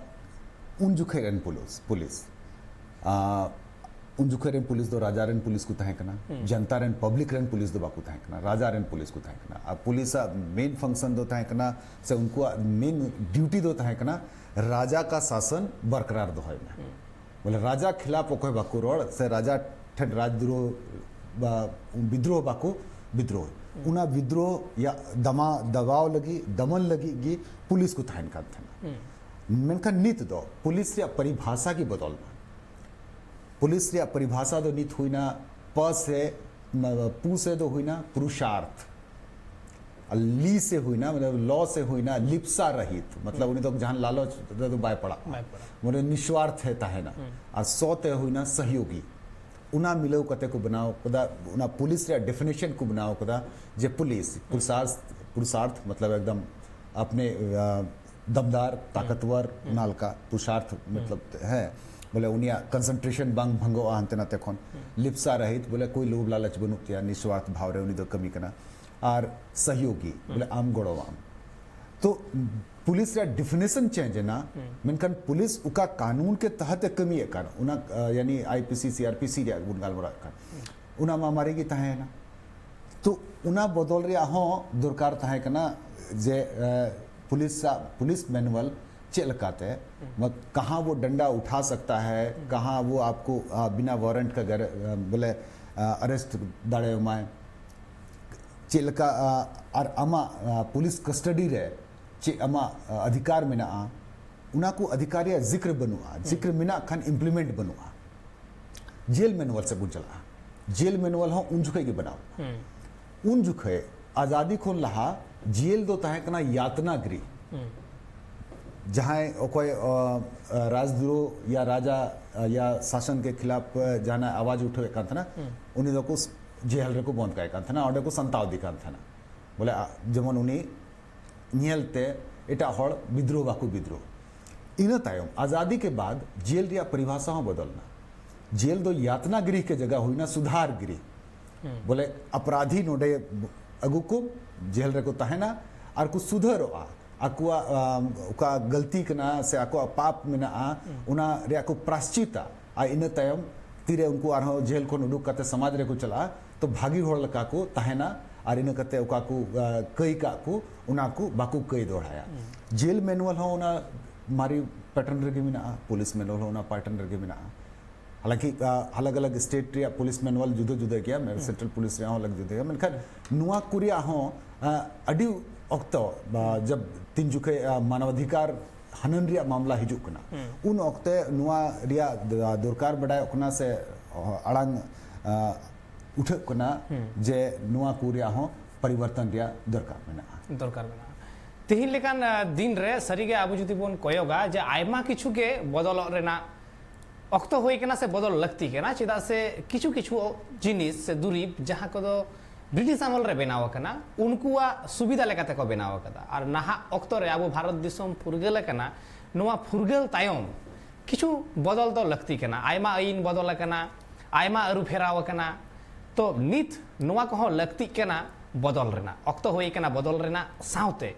ᱩᱱ ᱡᱚᱠᱷᱮᱡ ᱨᱮᱱ ᱯᱩᱞᱤᱥ, ᱯᱩᱞᱤᱥ, ᱟᱸ, ᱩᱱ ᱡᱚᱠᱷᱮᱡ ᱨᱮᱱ ᱯᱩᱞᱤᱥ ᱫᱚ ᱨᱟᱡᱟ ᱨᱮᱱ ᱯᱩᱞᱤᱥ ᱠᱚ ᱛᱟᱦᱮᱸ ᱠᱟᱱᱟ, ᱡᱚᱱᱛᱟ ᱨᱮᱱ, ᱯᱟᱵᱽᱞᱤᱠ ᱨᱮᱱ ᱯᱩᱞᱤᱥ ᱫᱚ ᱵᱟᱠᱚ ᱛᱟᱦᱮᱸ ᱠᱟᱱᱟ, ᱨᱟᱡᱟ ᱨᱮᱱ ᱯᱩᱞᱤᱥ ᱠᱚ ᱛᱟᱦᱮᱸ ᱠᱟᱱᱟ᱾ ᱟᱨ ᱯᱩᱞᱤᱥᱟᱜ ᱢᱮᱱ ᱯᱷᱟᱝᱥᱚᱱ ᱫᱚ ᱛᱟᱦᱮᱸ ᱠᱟᱱᱟ, ᱥᱮ ᱩᱱᱠᱩᱣᱟᱜ ᱢᱮᱱ ᱰᱤᱭᱩᱴᱤ ᱫᱚ ᱛᱟᱦᱮᱸ ᱠᱟᱱᱟ, ᱨᱟᱡᱟ ᱠᱟ ᱥᱟᱥᱚᱱ ᱵᱚᱨᱠᱨᱟᱨ ᱫᱚᱦᱚᱭ ᱢᱮ᱾ ᱵᱚᱞᱮ ᱨᱟᱡᱟ ᱠᱷᱤᱞᱟᱯ ᱚᱠᱚᱭ ᱵᱟᱠᱚ ᱨᱚᱲ, ᱥᱮ ᱨᱟᱡᱟ ᱴᱷᱮᱱ ᱨᱟᱡᱽᱫᱨᱳᱦ ᱵᱟ ᱵᱤᱫᱽᱨᱳᱦ ᱵᱟᱠᱚ ᱵᱤᱫᱽᱨᱳᱦ᱾ ᱚᱱᱟ ᱵᱤᱫᱽᱨᱳᱦ ᱭᱟ ᱫᱟᱢᱟ, ᱫᱟᱵᱟᱣ ᱞᱟᱹᱜᱤᱫ, ᱫᱟᱢᱚᱱ ᱞᱟᱹᱜᱤᱫ ᱜᱮ ᱯᱩᱞᱤᱥ ᱠᱚ ᱛᱟᱦᱮᱱ ᱠᱟᱱ ᱛᱟᱦᱮᱱᱟ᱾ ᱢᱮᱱᱠᱷᱟᱱ ᱱᱤᱛ ᱫᱚ ᱯᱩᱞᱤᱥ ᱨᱮᱭᱟᱜ ᱯᱚᱨᱤᱵᱷᱟᱥᱟ ᱜᱮ ᱵᱚᱫᱚᱞ ᱮᱱᱟ᱾ ᱯᱩᱞᱤᱥ ᱨᱮᱭᱟᱜ ᱯᱚᱨᱤᱵᱷᱟᱥᱟ ᱫᱚ ᱱᱤᱛ ᱦᱩᱭᱱᱟ ᱯ ᱥᱮ, ᱢ-, ᱯᱩ ᱥᱮ ᱫᱚ ᱦᱩᱭᱱᱟ ᱯᱩᱨᱩᱥᱟᱨᱛᱷ, ᱟᱨ ᱞᱤ ᱥᱮ ᱦᱩᱭᱱᱟ, ᱢᱟᱱᱮ ᱞᱚ ᱥᱮ ᱦᱩᱭᱱᱟ ᱞᱤᱯᱥᱟ ᱨᱟᱦᱤᱛ, ᱢᱚᱛᱞᱚᱵ ᱩᱱᱤ ᱫᱚ ᱡᱟᱦᱟᱱ ᱞᱟᱞᱚᱪ ᱨᱮᱫᱚ ᱵᱟᱭ ᱯᱟᱲᱟᱜᱼᱟ᱾ ᱵᱟᱭ ᱯᱟᱲᱟᱜᱼᱟ᱾ ᱢᱟᱱᱮ ᱱᱤᱥᱣᱟᱨᱛᱷ ᱮ ᱛᱟᱦᱮᱱᱟ᱾ ᱟᱨ ᱥᱚ ᱛᱮ ᱦᱩᱭᱱᱟ ᱥᱚᱦᱭᱳᱜᱤ᱾ ᱚᱱᱟ ᱢᱤᱞᱟᱹᱣ ᱠᱟᱛᱮ ᱠᱚ ᱵᱮᱱᱟᱣ ᱠᱟᱫᱟ, ᱚᱱᱟ ᱯᱩᱞᱤᱥ ᱨᱮᱭᱟᱜ ᱰᱮᱯᱷᱤᱱᱮᱥᱚᱱ ᱠᱚ ᱵᱮᱱᱟᱣ ᱠᱟᱫᱟ ᱡᱮ ᱯᱩᱞᱤᱥ, ᱯᱩᱨᱩᱥᱟᱨᱛᱷ, ᱯᱩᱨᱩᱥᱟᱨᱛᱷ ᱢᱚᱛᱞᱚᱵ ᱮᱠᱫᱚᱢ ᱟᱯᱱᱮ, ᱟ, ᱫᱟᱢᱫᱟᱨ, ᱛᱟᱠᱛᱣᱟᱨ, ᱚᱱᱟ ᱞᱮᱠᱟ ᱯᱩᱨᱩᱥᱟᱨᱛᱷ ᱢᱚᱛᱞᱚᱵ, ᱦᱮᱸ, ᱵᱚᱞᱮ ᱩᱱᱤᱭᱟᱜ ᱠᱚᱱᱥᱮᱱᱴᱨᱮᱥᱚᱱ ᱵᱟᱝ ᱵᱷᱟᱝᱜᱚᱜᱼᱟ ᱦᱟᱱᱛᱮ ᱱᱟᱛᱮ ᱠᱷᱚᱱ᱾ ᱞᱤᱯᱥᱟ ᱨᱟᱦᱤᱛ, ᱵᱚᱞᱮ ᱠᱳᱭ ᱞᱳᱵᱷ ᱞᱟᱞᱚᱪ ᱵᱟᱹᱱᱩᱜ ᱛᱟᱭᱟ, ᱱᱤᱥᱣᱟᱨᱛᱷ ᱵᱷᱟᱣ ᱨᱮ ᱩᱱᱤ ᱫᱚ ᱠᱟᱹᱢᱤ ᱠᱟᱱᱟ᱾ ᱟᱨ ᱥᱚᱦᱭᱳᱜᱤ, ᱵᱚᱞᱮ ᱟᱢ ᱜᱚᱲᱚᱣᱟᱢ᱾ ᱛᱚ ᱯᱩᱞᱤᱥ ᱨᱮᱭᱟᱜ ᱰᱤᱯᱷᱤᱱᱮᱥᱚᱱ ᱪᱮᱧᱡᱽ ᱮᱱᱟ, ᱢᱮᱱᱠᱷᱟᱱ ᱯᱩᱞᱤᱥ ᱚᱠᱟ ᱠᱟᱹᱱᱩᱱ ᱠᱮ ᱛᱟᱦᱟᱛ ᱮ ᱠᱟᱹᱢᱤᱭᱮᱫ ᱠᱟᱱ, ᱚᱱᱟ, ᱟ, ᱭᱟᱱᱤ I P C, C R P C ᱨᱮᱭᱟᱜ ᱵᱚᱱ ᱜᱟᱞᱢᱟᱨᱟᱣᱮᱫ ᱠᱟᱱ, ᱚᱱᱟ ᱢᱟ ᱢᱟᱨᱮ ᱜᱮ ᱛᱟᱦᱮᱸᱭᱮᱱᱟ᱾ ᱛᱚ ᱚᱱᱟ ᱵᱚᱫᱚᱞ ᱨᱮᱭᱟᱜ ᱦᱚᱸ ᱫᱚᱨᱠᱟᱨ ᱛᱟᱦᱮᱸ ᱠᱟᱱᱟ ᱡᱮ, ᱟ, ᱯᱩᱞᱤᱥ ᱟᱜ, ᱯᱩᱞᱤᱥ ᱢᱮᱱᱩᱣᱟᱞ ᱪᱮᱫ ᱞᱮᱠᱟᱛᱮ, ᱢᱟ-, ᱠᱟᱦᱟᱸ ᱣᱚ ᱰᱟᱱᱰᱟ ᱩᱴᱷᱟ ᱥᱟᱠᱛᱟ ᱦᱟᱭ, ᱠᱟᱦᱟᱸ ᱣᱚ ᱟᱯᱠᱳ, ᱟ, ᱵᱤᱱᱟ ᱣᱟᱨᱮᱱᱴ ᱠᱟ ᱜᱷᱟᱨ, ᱟ, ᱵᱚᱞᱮ, ᱟ, ᱟᱨᱮᱥᱴ ᱫᱟᱲᱮᱭᱟᱢᱟᱭ, ᱪᱮᱫ ᱞᱮᱠᱟ, ᱟ, ᱟᱨ ᱟᱢᱟᱜ, ᱟ, ᱯᱩᱞᱤᱥ ᱠᱟᱥᱴᱚᱰᱤ ᱨᱮ ᱪᱮᱫ ᱟᱢᱟᱜ, ᱟ, ᱚᱫᱷᱤᱠᱟᱨ ᱢᱮᱱᱟᱜᱼᱟ, ᱚᱱᱟ ᱠᱚ ᱚᱫᱷᱤᱠᱟᱨ ᱨᱮᱭᱟᱜ ᱡᱤᱠᱨ ᱵᱟᱹᱱᱩᱜᱼᱟ᱾ ᱡᱤᱠᱨ ᱢᱮᱱᱟᱜ ᱠᱷᱟᱱ ᱤᱢᱯᱞᱤᱢᱮᱱᱴ ᱵᱟᱹᱱᱩᱜᱼᱟ᱾ ᱡᱮᱞ ᱢᱮᱱᱩᱣᱟᱞ ᱥᱮᱫ ᱵᱚᱱ ᱪᱟᱞᱟᱜᱼᱟ᱾ ᱡᱮᱞ ᱢᱮᱱᱩᱣᱟᱞ ᱦᱚᱸ ᱩᱱ ᱡᱚᱠᱷᱮᱡ ᱜᱮ ᱵᱮᱱᱟᱣ᱾ ᱩᱱ ᱡᱚᱠᱷᱮᱡ ᱟᱡᱟᱫᱤ ᱠᱷᱚᱱ ᱞᱟᱦᱟ ᱡᱮᱞ ᱫᱚ ᱛᱟᱦᱮᱸ ᱠᱟᱱᱟ ᱭᱟᱛᱱᱟ ᱜᱨᱤᱦ᱾ ᱡᱟᱦᱟᱸᱭ ᱚᱠᱚᱭ, ᱟ, ᱟ, ᱨᱟᱡᱽᱫᱨᱳᱦ ᱭᱟ ᱨᱟᱡᱟ, ᱟ, ᱭᱟ ᱥᱟᱥᱚᱱ ᱠᱮ ᱠᱷᱤᱞᱟᱯ, ᱟ, ᱡᱟᱦᱟᱱᱟᱜ ᱟᱣᱟᱡ ᱩᱴᱷᱟᱹᱣᱮᱫ ᱠᱟᱱ ᱛᱟᱦᱮᱱᱟ, ᱩᱱᱤ ᱫᱚᱠᱚ ᱥ-, ᱡᱮᱞ ᱨᱮᱠᱚ ᱵᱚᱸᱫᱽ ᱠᱟᱭ ᱠᱟᱱ ᱛᱟᱦᱮᱱᱟ, ᱚᱸᱰᱮ ᱠᱚ ᱥᱟᱱᱛᱟᱣ ᱤᱫᱤ ᱠᱟᱱ ᱛᱟᱦᱮᱱᱟ᱾ ᱵᱚᱞᱮ, ᱟ, ᱡᱮᱢᱚᱱ ᱩᱱᱤ ᱧᱮᱞᱛᱮ ᱮᱴᱟᱜ ᱦᱚᱲ ᱵᱤᱫᱽᱨᱳᱦ ᱵᱟᱠᱚ ᱵᱤᱫᱽᱨᱳᱦ᱾ ᱤᱱᱟᱹ ᱛᱟᱭᱚᱢ ᱟᱡᱟᱫᱤ ᱠᱮ ᱵᱟᱫ ᱡᱮᱞ ᱨᱮᱭᱟᱜ ᱯᱚᱨᱤᱵᱷᱟᱥᱟ ᱦᱚᱸ ᱵᱚᱫᱚᱞ ᱮᱱᱟ᱾ ᱡᱮᱞ ᱫᱚ ᱭᱟᱛᱱᱟ ᱜᱨᱤᱦ ᱠᱮ ᱡᱟᱭᱜᱟ ᱦᱩᱭᱱᱟ ᱥᱩᱫᱷᱟᱨ ᱜᱨᱤᱦ᱾ ᱵᱚᱞᱮ, ᱟᱯᱨᱟᱫᱷᱤ ᱱᱚᱰᱮ ᱟᱹᱜᱩ ᱠᱚ, ᱡᱮᱞ ᱨᱮᱠᱚ ᱛᱟᱦᱮᱱᱟ ᱟᱨ ᱠᱚ ᱥᱩᱫᱷᱟᱹᱨᱚᱜᱼᱟ᱾ ᱟᱠᱚᱣᱟᱜ, ᱟᱢ, ᱚᱠᱟ ᱜᱟᱹᱞᱛᱤ ᱠᱟᱱᱟ ᱥᱮ ᱟᱠᱚᱣᱟᱜ ᱯᱟᱯ ᱢᱮᱱᱟᱜᱼᱟ, ᱚᱱᱟ ᱨᱮᱭᱟᱜ ᱠᱚ ᱯᱨᱟᱥᱪᱤᱛᱟ᱾ ᱟᱨ ᱤᱱᱟᱹ ᱛᱟᱭᱚᱢ ᱛᱤᱨᱮ ᱩᱱᱠᱩ ᱟᱨᱦᱚᱸ ᱡᱮᱞ ᱠᱷᱚᱱ ᱩᱰᱩᱠ ᱠᱟᱛᱮ ᱥᱚᱢᱟᱡᱽ ᱨᱮᱠᱚ ᱪᱟᱞᱟᱜᱼᱟ, ᱛᱚ ᱵᱷᱟᱹᱜᱤ ᱦᱚᱲ ᱞᱮᱠᱟ ᱠᱚ ᱛᱟᱦᱮᱱᱟ ᱟᱨ ᱤᱱᱟᱹ ᱠᱟᱛᱮ ᱚᱠᱟ ᱠᱚ, ᱟ, ᱠᱟᱹᱭ ᱠᱟᱜ ᱠᱚ, ᱚᱱᱟ ᱠᱚ ᱵᱟᱠᱚ ᱠᱟᱹᱭ ᱫᱚᱦᱲᱟᱭᱟ᱾ ᱡᱮᱞ ᱢᱮᱱᱩᱣᱟᱞ ᱦᱚᱸ ᱚᱱᱟ ᱢᱟᱨᱮ ᱯᱮᱴᱟᱨᱱ ᱨᱮᱜᱮ ᱢᱮᱱᱟᱜᱼᱟ, ᱯᱩᱞᱤᱥ ᱢᱮᱱᱩᱣᱟᱞ ᱦᱚᱸ ᱚᱱᱟ ᱯᱮᱴᱟᱨᱱ ᱨᱮᱜᱮ ᱢᱮᱱᱟᱜᱼᱟ᱾ ᱦᱟᱞᱟᱝᱠᱤ, ᱟ, ᱟᱞᱟᱜᱽ ᱟᱞᱟᱜᱽ ᱥᱴᱮᱴ ᱨᱮᱭᱟᱜ ᱯᱩᱞᱤᱥ ᱢᱮᱱᱩᱣᱟᱞ ᱡᱩᱫᱟᱹ ᱡᱩᱫᱟᱹ ᱜᱮᱭᱟ, ᱢᱮ-, ᱥᱮᱱᱴᱨᱟᱞ ᱯᱩᱞᱤᱥ ᱨᱮᱭᱟᱜ ᱦᱚᱸ ᱟᱞᱟᱜᱽ ᱡᱩᱫᱟᱹ ᱜᱮᱭᱟ, ᱢᱮᱱᱠᱷᱟᱱ ᱱᱚᱣᱟ ᱠᱚ ᱨᱮᱭᱟᱜ ᱦᱚᱸ, ᱟ, ᱟᱹᱰᱤ ᱚᱠᱛᱚ, ᱟ, ᱡᱟᱵ ᱛᱤᱱ ᱡᱚᱠᱷᱮᱡ, ᱟ, ᱢᱟᱱᱚᱵᱟᱫᱷᱤᱠᱟᱨ ᱦᱟᱱᱟᱱ ᱨᱮᱭᱟᱜ ᱢᱟᱢᱞᱟ ᱦᱤᱡᱩᱜ ᱠᱟᱱᱟ, ᱩᱱ ᱚᱠᱛᱮ ᱱᱚᱣᱟ ᱨᱮᱭᱟᱜ ᱫᱚ-, ᱫᱚᱨᱠᱟᱨ ᱵᱟᱰᱟᱭᱚᱜ ᱠᱟᱱᱟ ᱥᱮ ᱟᱲᱟᱝ, ᱟ, ᱩᱴᱷᱟᱹᱜ ᱠᱟᱱᱟ ᱡᱮ ᱱᱚᱣᱟ ᱠᱚ ᱨᱮᱭᱟᱜ ᱦᱚᱸ ᱯᱚᱨᱤᱵᱚᱨᱛᱚᱱ ᱨᱮᱭᱟᱜ ᱫᱚᱨᱠᱟᱨ ᱢᱮᱱᱟᱜᱼᱟ᱾ ᱫᱚᱨᱠᱟᱨ ᱢᱮᱱᱟᱜᱼᱟ᱾ ᱛᱮᱦᱮᱧ ᱞᱮᱠᱟᱱ, ᱟ, ᱫᱤᱱ ᱨᱮ ᱥᱟᱹᱨᱤᱜᱮ ᱟᱵᱚ ᱡᱩᱫᱤ ᱵᱚᱱ ᱠᱚᱭᱚᱜᱟ ᱡᱮ ᱟᱭᱢᱟ ᱠᱤᱪᱷᱩ ᱜᱮ ᱵᱚᱫᱚᱞᱚᱜ ᱨᱮᱱᱟᱜ ᱚᱠᱛᱚ ᱦᱩᱭ ᱠᱟᱱᱟ ᱥᱮ ᱵᱚᱫᱚᱞ ᱞᱟᱹᱠᱛᱤ ᱠᱟᱱᱟ, ᱪᱮᱫᱟᱜ ᱥᱮ ᱠᱤᱪᱷᱩ ᱠᱤᱪᱷᱩ ᱡᱤᱱᱤᱥ ᱥᱮ ᱫᱩᱨᱤᱵᱽ ᱡᱟᱦᱟᱸ ᱠᱚᱫᱚ ᱵᱨᱤᱴᱤᱥ ᱟᱢᱚᱞ ᱨᱮ ᱵᱮᱱᱟᱣ ᱟᱠᱟᱱᱟ, ᱩᱱᱠᱩᱣᱟᱜ ᱥᱩᱵᱤᱫᱷᱟ ᱞᱮᱠᱟᱛᱮ ᱠᱚ ᱵᱮᱱᱟᱣ ᱟᱠᱟᱫᱟ᱾ ᱟᱨ ᱱᱟᱦᱟᱜ ᱚᱠᱛᱚ ᱨᱮ ᱟᱵᱚ ᱵᱷᱟᱨᱚᱛ ᱫᱤᱥᱚᱢ ᱯᱷᱩᱨᱜᱟᱹᱞ ᱟᱠᱟᱱᱟ, ᱱᱚᱣᱟ ᱯᱷᱩᱨᱜᱟᱹᱞ ᱛᱟᱭᱚᱢ ᱠᱤᱪᱷᱩ ᱵᱚᱫᱚᱞ ᱫᱚ ᱞᱟᱹᱠᱛᱤ ᱠᱟᱱᱟ᱾ ᱟᱭᱢᱟ ᱟᱹᱭᱤᱱ ᱵᱚᱫᱚᱞ ᱟᱠᱟᱱᱟ, ᱟᱭᱢᱟ ᱟᱹᱨᱩ ᱯᱷᱮᱨᱟᱣ ᱟᱠᱟᱱᱟ᱾ ᱛᱚ ᱱᱤᱛ ᱱᱚᱣᱟ ᱠᱚᱦᱚᱸ ᱞᱟᱹᱠᱛᱤᱜ ᱠᱟᱱᱟ ᱵᱚᱫᱚᱞ ᱨᱮᱱᱟᱜ᱾ ᱚᱠᱛᱚ ᱦᱩᱭ ᱟᱠᱟᱱᱟ ᱵᱚᱫᱚᱞ ᱨᱮᱱᱟᱜ᱾ ᱥᱟᱶᱛᱮ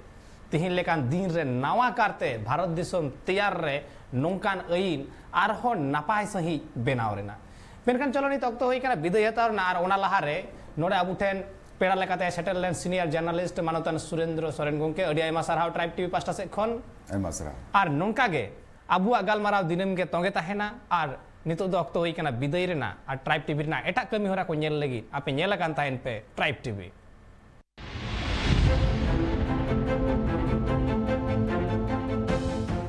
ᱛᱤᱦᱤᱧ ᱞᱮᱠᱟᱱ ᱫᱤᱱ ᱨᱮ ᱱᱟᱣᱟ ᱠᱟᱨᱛᱮ ᱵᱷᱟᱨᱚᱛ ᱫᱤᱥᱚᱢ ᱛᱮᱭᱟᱨ ᱨᱮ ᱱᱚᱝᱠᱟᱱ ᱟᱹᱭᱤᱱ ᱟᱨᱦᱚᱸ ᱱᱟᱯᱟᱭ ᱥᱟᱺᱦᱤᱡ ᱵᱮᱱᱟᱣ ᱨᱮᱱᱟᱜ᱾ ᱢᱮᱱᱠᱷᱟᱱ ᱪᱚᱞᱚ, ᱱᱤᱛ ᱚᱠᱛᱚ ᱦᱩᱭ ᱠᱟᱱᱟ ᱵᱤᱫᱟᱹᱭ ᱦᱟᱛᱟᱣ ᱨᱮᱱᱟᱜ, ᱟᱨ ᱚᱱᱟ ᱞᱟᱦᱟᱨᱮ ᱱᱚᱰᱮ ᱟᱵᱚ ᱴᱷᱮᱱ ᱯᱮᱲᱟ ᱞᱮᱠᱟᱛᱮ ᱥᱮᱴᱮᱨ ᱞᱮᱱ senior journalist ᱢᱟᱱᱚᱛᱟᱱ ᱥᱩᱨᱮᱱᱫᱨᱚ ᱥᱚᱨᱮᱱ ᱜᱚᱢᱠᱮ, ᱟᱹᱰᱤ ᱟᱭᱢᱟ ᱥᱟᱨᱦᱟᱣ Tribe TV ᱯᱟᱦᱴᱟ ᱥᱮᱫ ᱠᱷᱚᱱ᱾ ᱟᱭᱢᱟ ᱥᱟᱨᱦᱟᱣ᱾ ᱟᱨ ᱱᱚᱝᱠᱟ ᱜᱮ ᱟᱵᱚᱣᱟᱜ ᱜᱟᱞᱢᱟᱨᱟᱣ ᱫᱤᱱᱟᱹᱢ ᱜᱮ ᱛᱚᱸᱜᱮ ᱛᱟᱦᱮᱱᱟ᱾ ᱟᱨ ᱱᱤᱛᱚᱜ ᱫᱚ ᱚᱠᱛᱚ ᱦᱩᱭ ᱠᱟᱱᱟ ᱵᱤᱫᱟᱹᱭ ᱨᱮᱱᱟᱜ, ᱟᱨ Tribe TV ᱨᱮᱱᱟᱜ ᱮᱴᱟᱜ ᱠᱟᱹᱢᱤ ᱦᱚᱨᱟ ᱠᱚ ᱧᱮᱞ ᱞᱟᱹᱜᱤᱫ ᱟᱯᱮ ᱧᱮᱞ ᱟᱠᱟᱱ ᱛᱟᱦᱮᱱ ᱯᱮ Tribe TV᱾